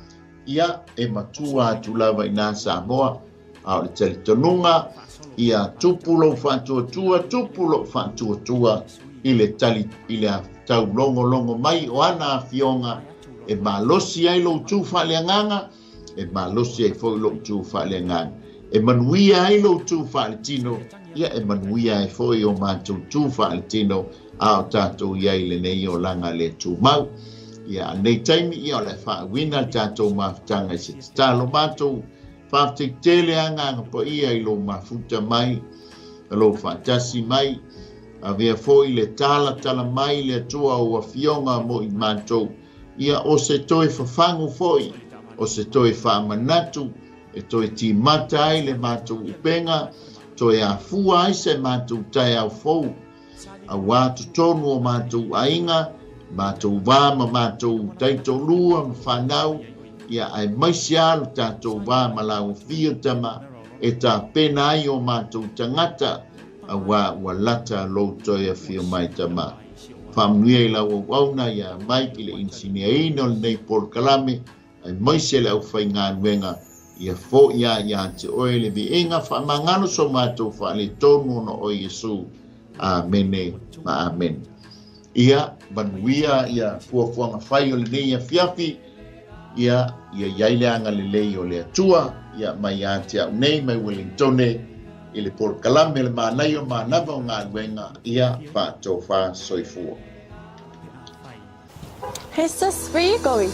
ia e matua atu lava i nā Samoa, a o le talitonuga, ia tupu lou faatuatua, tupu lou faatuatua i le tali i le taulogologo mai o ana afioga e malosi ai lou tu faaleagaga, e malosi ai foi lou tu faaleagaga. E manuia ai lou tu faaletino, ia e manuia ai foi o matou tu faaletino a o tatou i ai i lenei olaga le tumau. Ia, a lenei taimi, ia o le a faauina le tatou mafutaga i se tatalo matou. Faafetai tele agaga paia i lou mafuta mai, lou faatasi mai, avea foi le talatala mai le Atua o afioga mo i matou. Ia o se toe fafagu foi, o se toe faamanatu, e toe timata ai le matou upega, toe afua ai se matou taeao fou, auā totonu o matou aiga, matou va ma matou taitoalua ma fanau, ia aemaise lava lo tatou va ma lau afio tama, e tapena ai o matou tagata, auā ua lata lou toe afio mai tama. Faamanuia i lau auauna ia Mike i le inisiniaina o lenei polokalame, aemaise le aufaigaluega, ia fo'i lava ia te oe le viiga faamagalo so matou faaletonu ona o Iesu. Amene ma amene. Ia manuia ia fuafuaga fai o lenei afiafi, ia ia i ai le agalelei o le Atua, ia mai ia te au nei mai Wellingtone i le polokalame le manaia o manava o galuega, ia faatofa soifua. Hey sis, where are you going?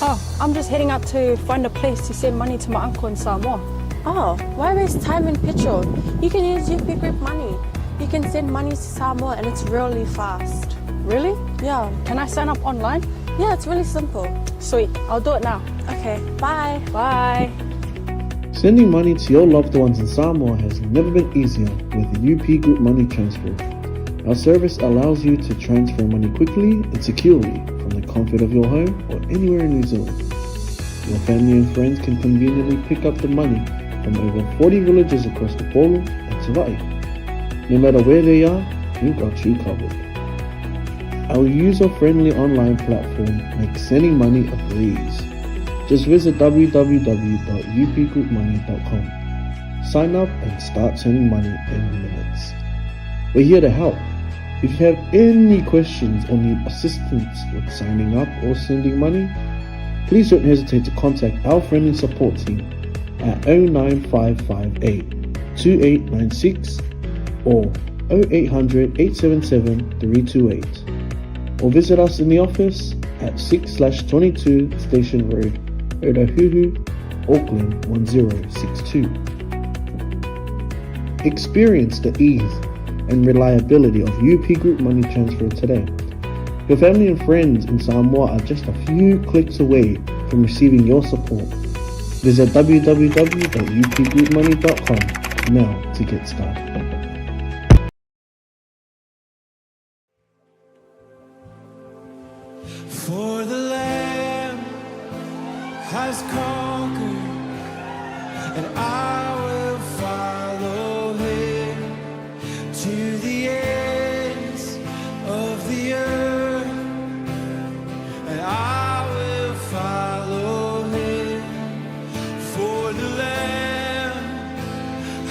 Oh, I'm just heading out to find a place to send money to my uncle in Samoa. Oh, why waste time and petrol? You can use UP Group Money. You can send money to Samoa and it's really fast. Really? Yeah. Can I sign up online? Yeah, it's really simple. Sweet, I'll do it now. Okay, bye. Bye. Sending money to your loved ones in Samoa has never been easier with UP Group Money Transfer. Our service allows you to transfer money quickly and securely from the comfort of your home or anywhere in New Zealand. Your family and friends can conveniently pick up the money from over 40 villages across Upolu and Savai'i. No matter where they are, we've got you covered. Our user-friendly online platform makes sending money a breeze. Just visit www.upgroupmoney.com. Sign up and start sending money in minutes. We're here to help. If you have any questions or need assistance with signing up or sending money, please don't hesitate to contact our friendly support team at 09558 2896 or 0800 877 328 or visit us in the office at 6/22 Station Road, Otahuhu, Auckland 1062. Experience the ease and reliability of UP Group Money Transfer today. Your family and friends in Samoa are just a few clicks away from receiving your support. Visit www.upgroupmoney.com now to get started. For the Lamb has conquered, and I will follow him to the ends of the earth, and I will follow him. For the Lamb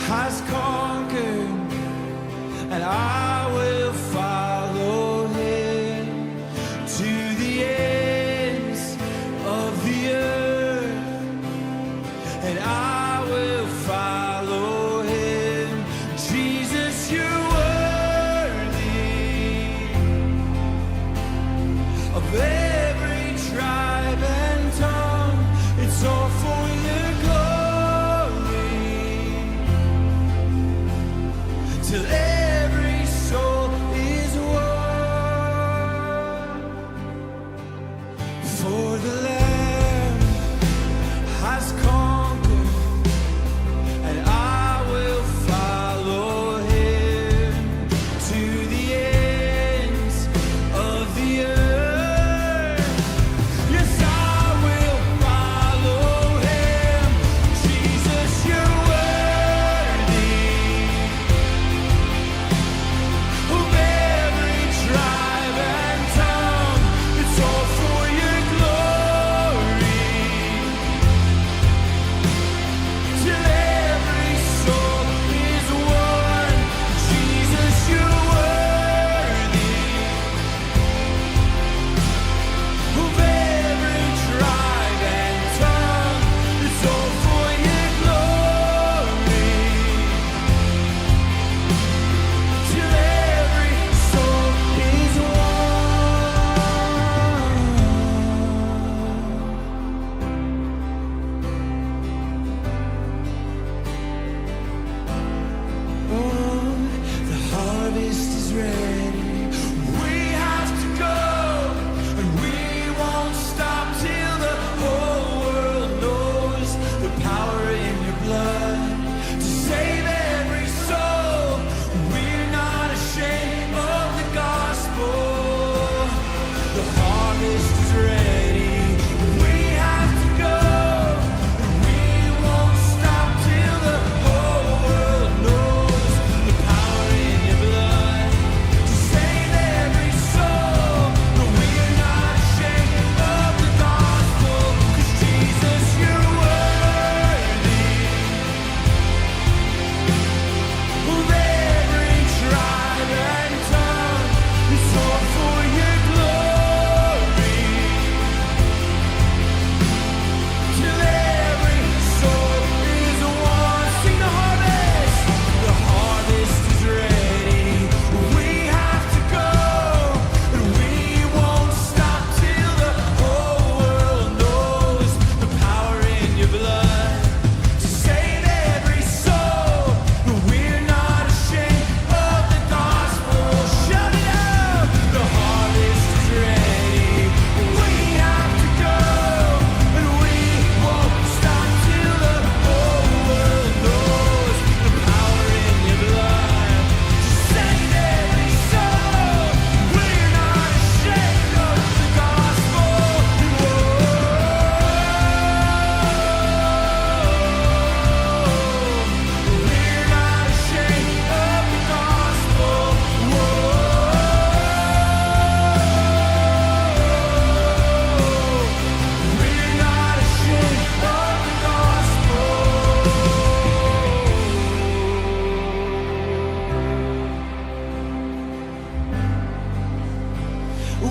has conquered, and I will follow him to the ends of the earth, and I will follow him. Jesus, you're worthy of every tribe and tongue. It's all for your glory.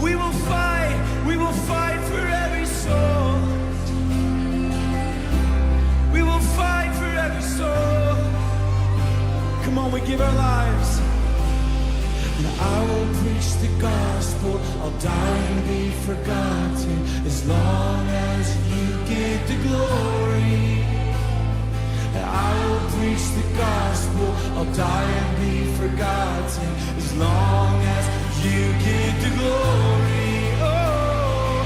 We will fight, we will fight for every soul. We will fight for every soul. Come on, we give our lives. And I will preach the gospel. I'll die and be forgotten as long as you get the glory. And I will preach the gospel. I'll die and be forgotten as long as you get the glory. Oh,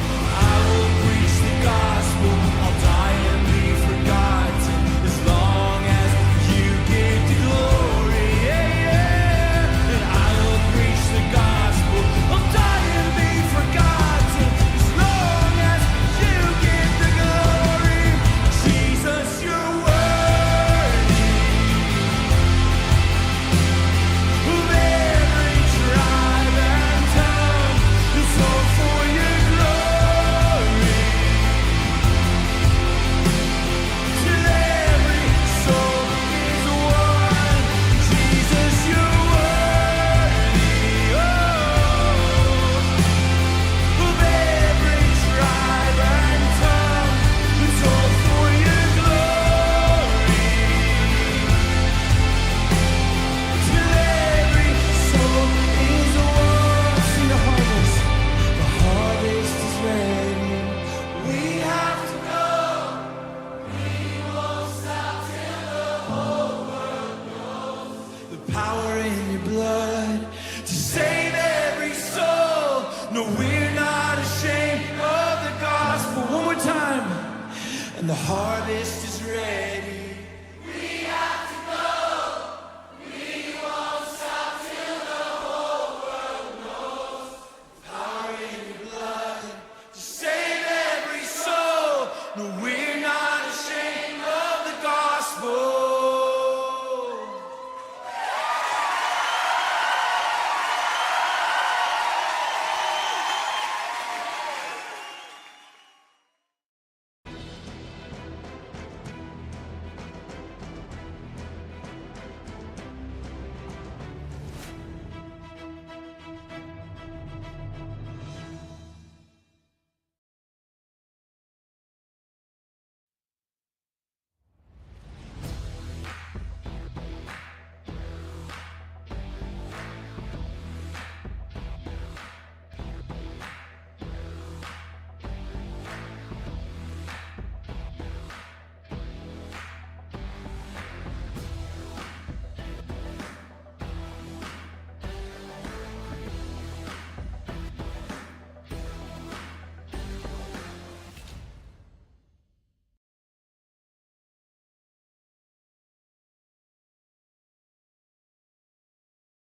I will preach the gospel. I'll die and be forgotten as long as you get the glory. Yeah, yeah. And I will preach the gospel. I'll die and be forgotten as long as you get the glory. Jesus, you're worthy of every tribe and tongue. It's all for your glory. Till every soul is won. Jesus, you're worthy. Oh, of every tribe and tongue. It's all for your glory. Till every soul is won. See the harvest. The harvest is ready. We have to go. We won't stop till the whole world knows the power in your blood to save every soul. No, we're not ashamed of the gospel. One more time. And the harvest is ready.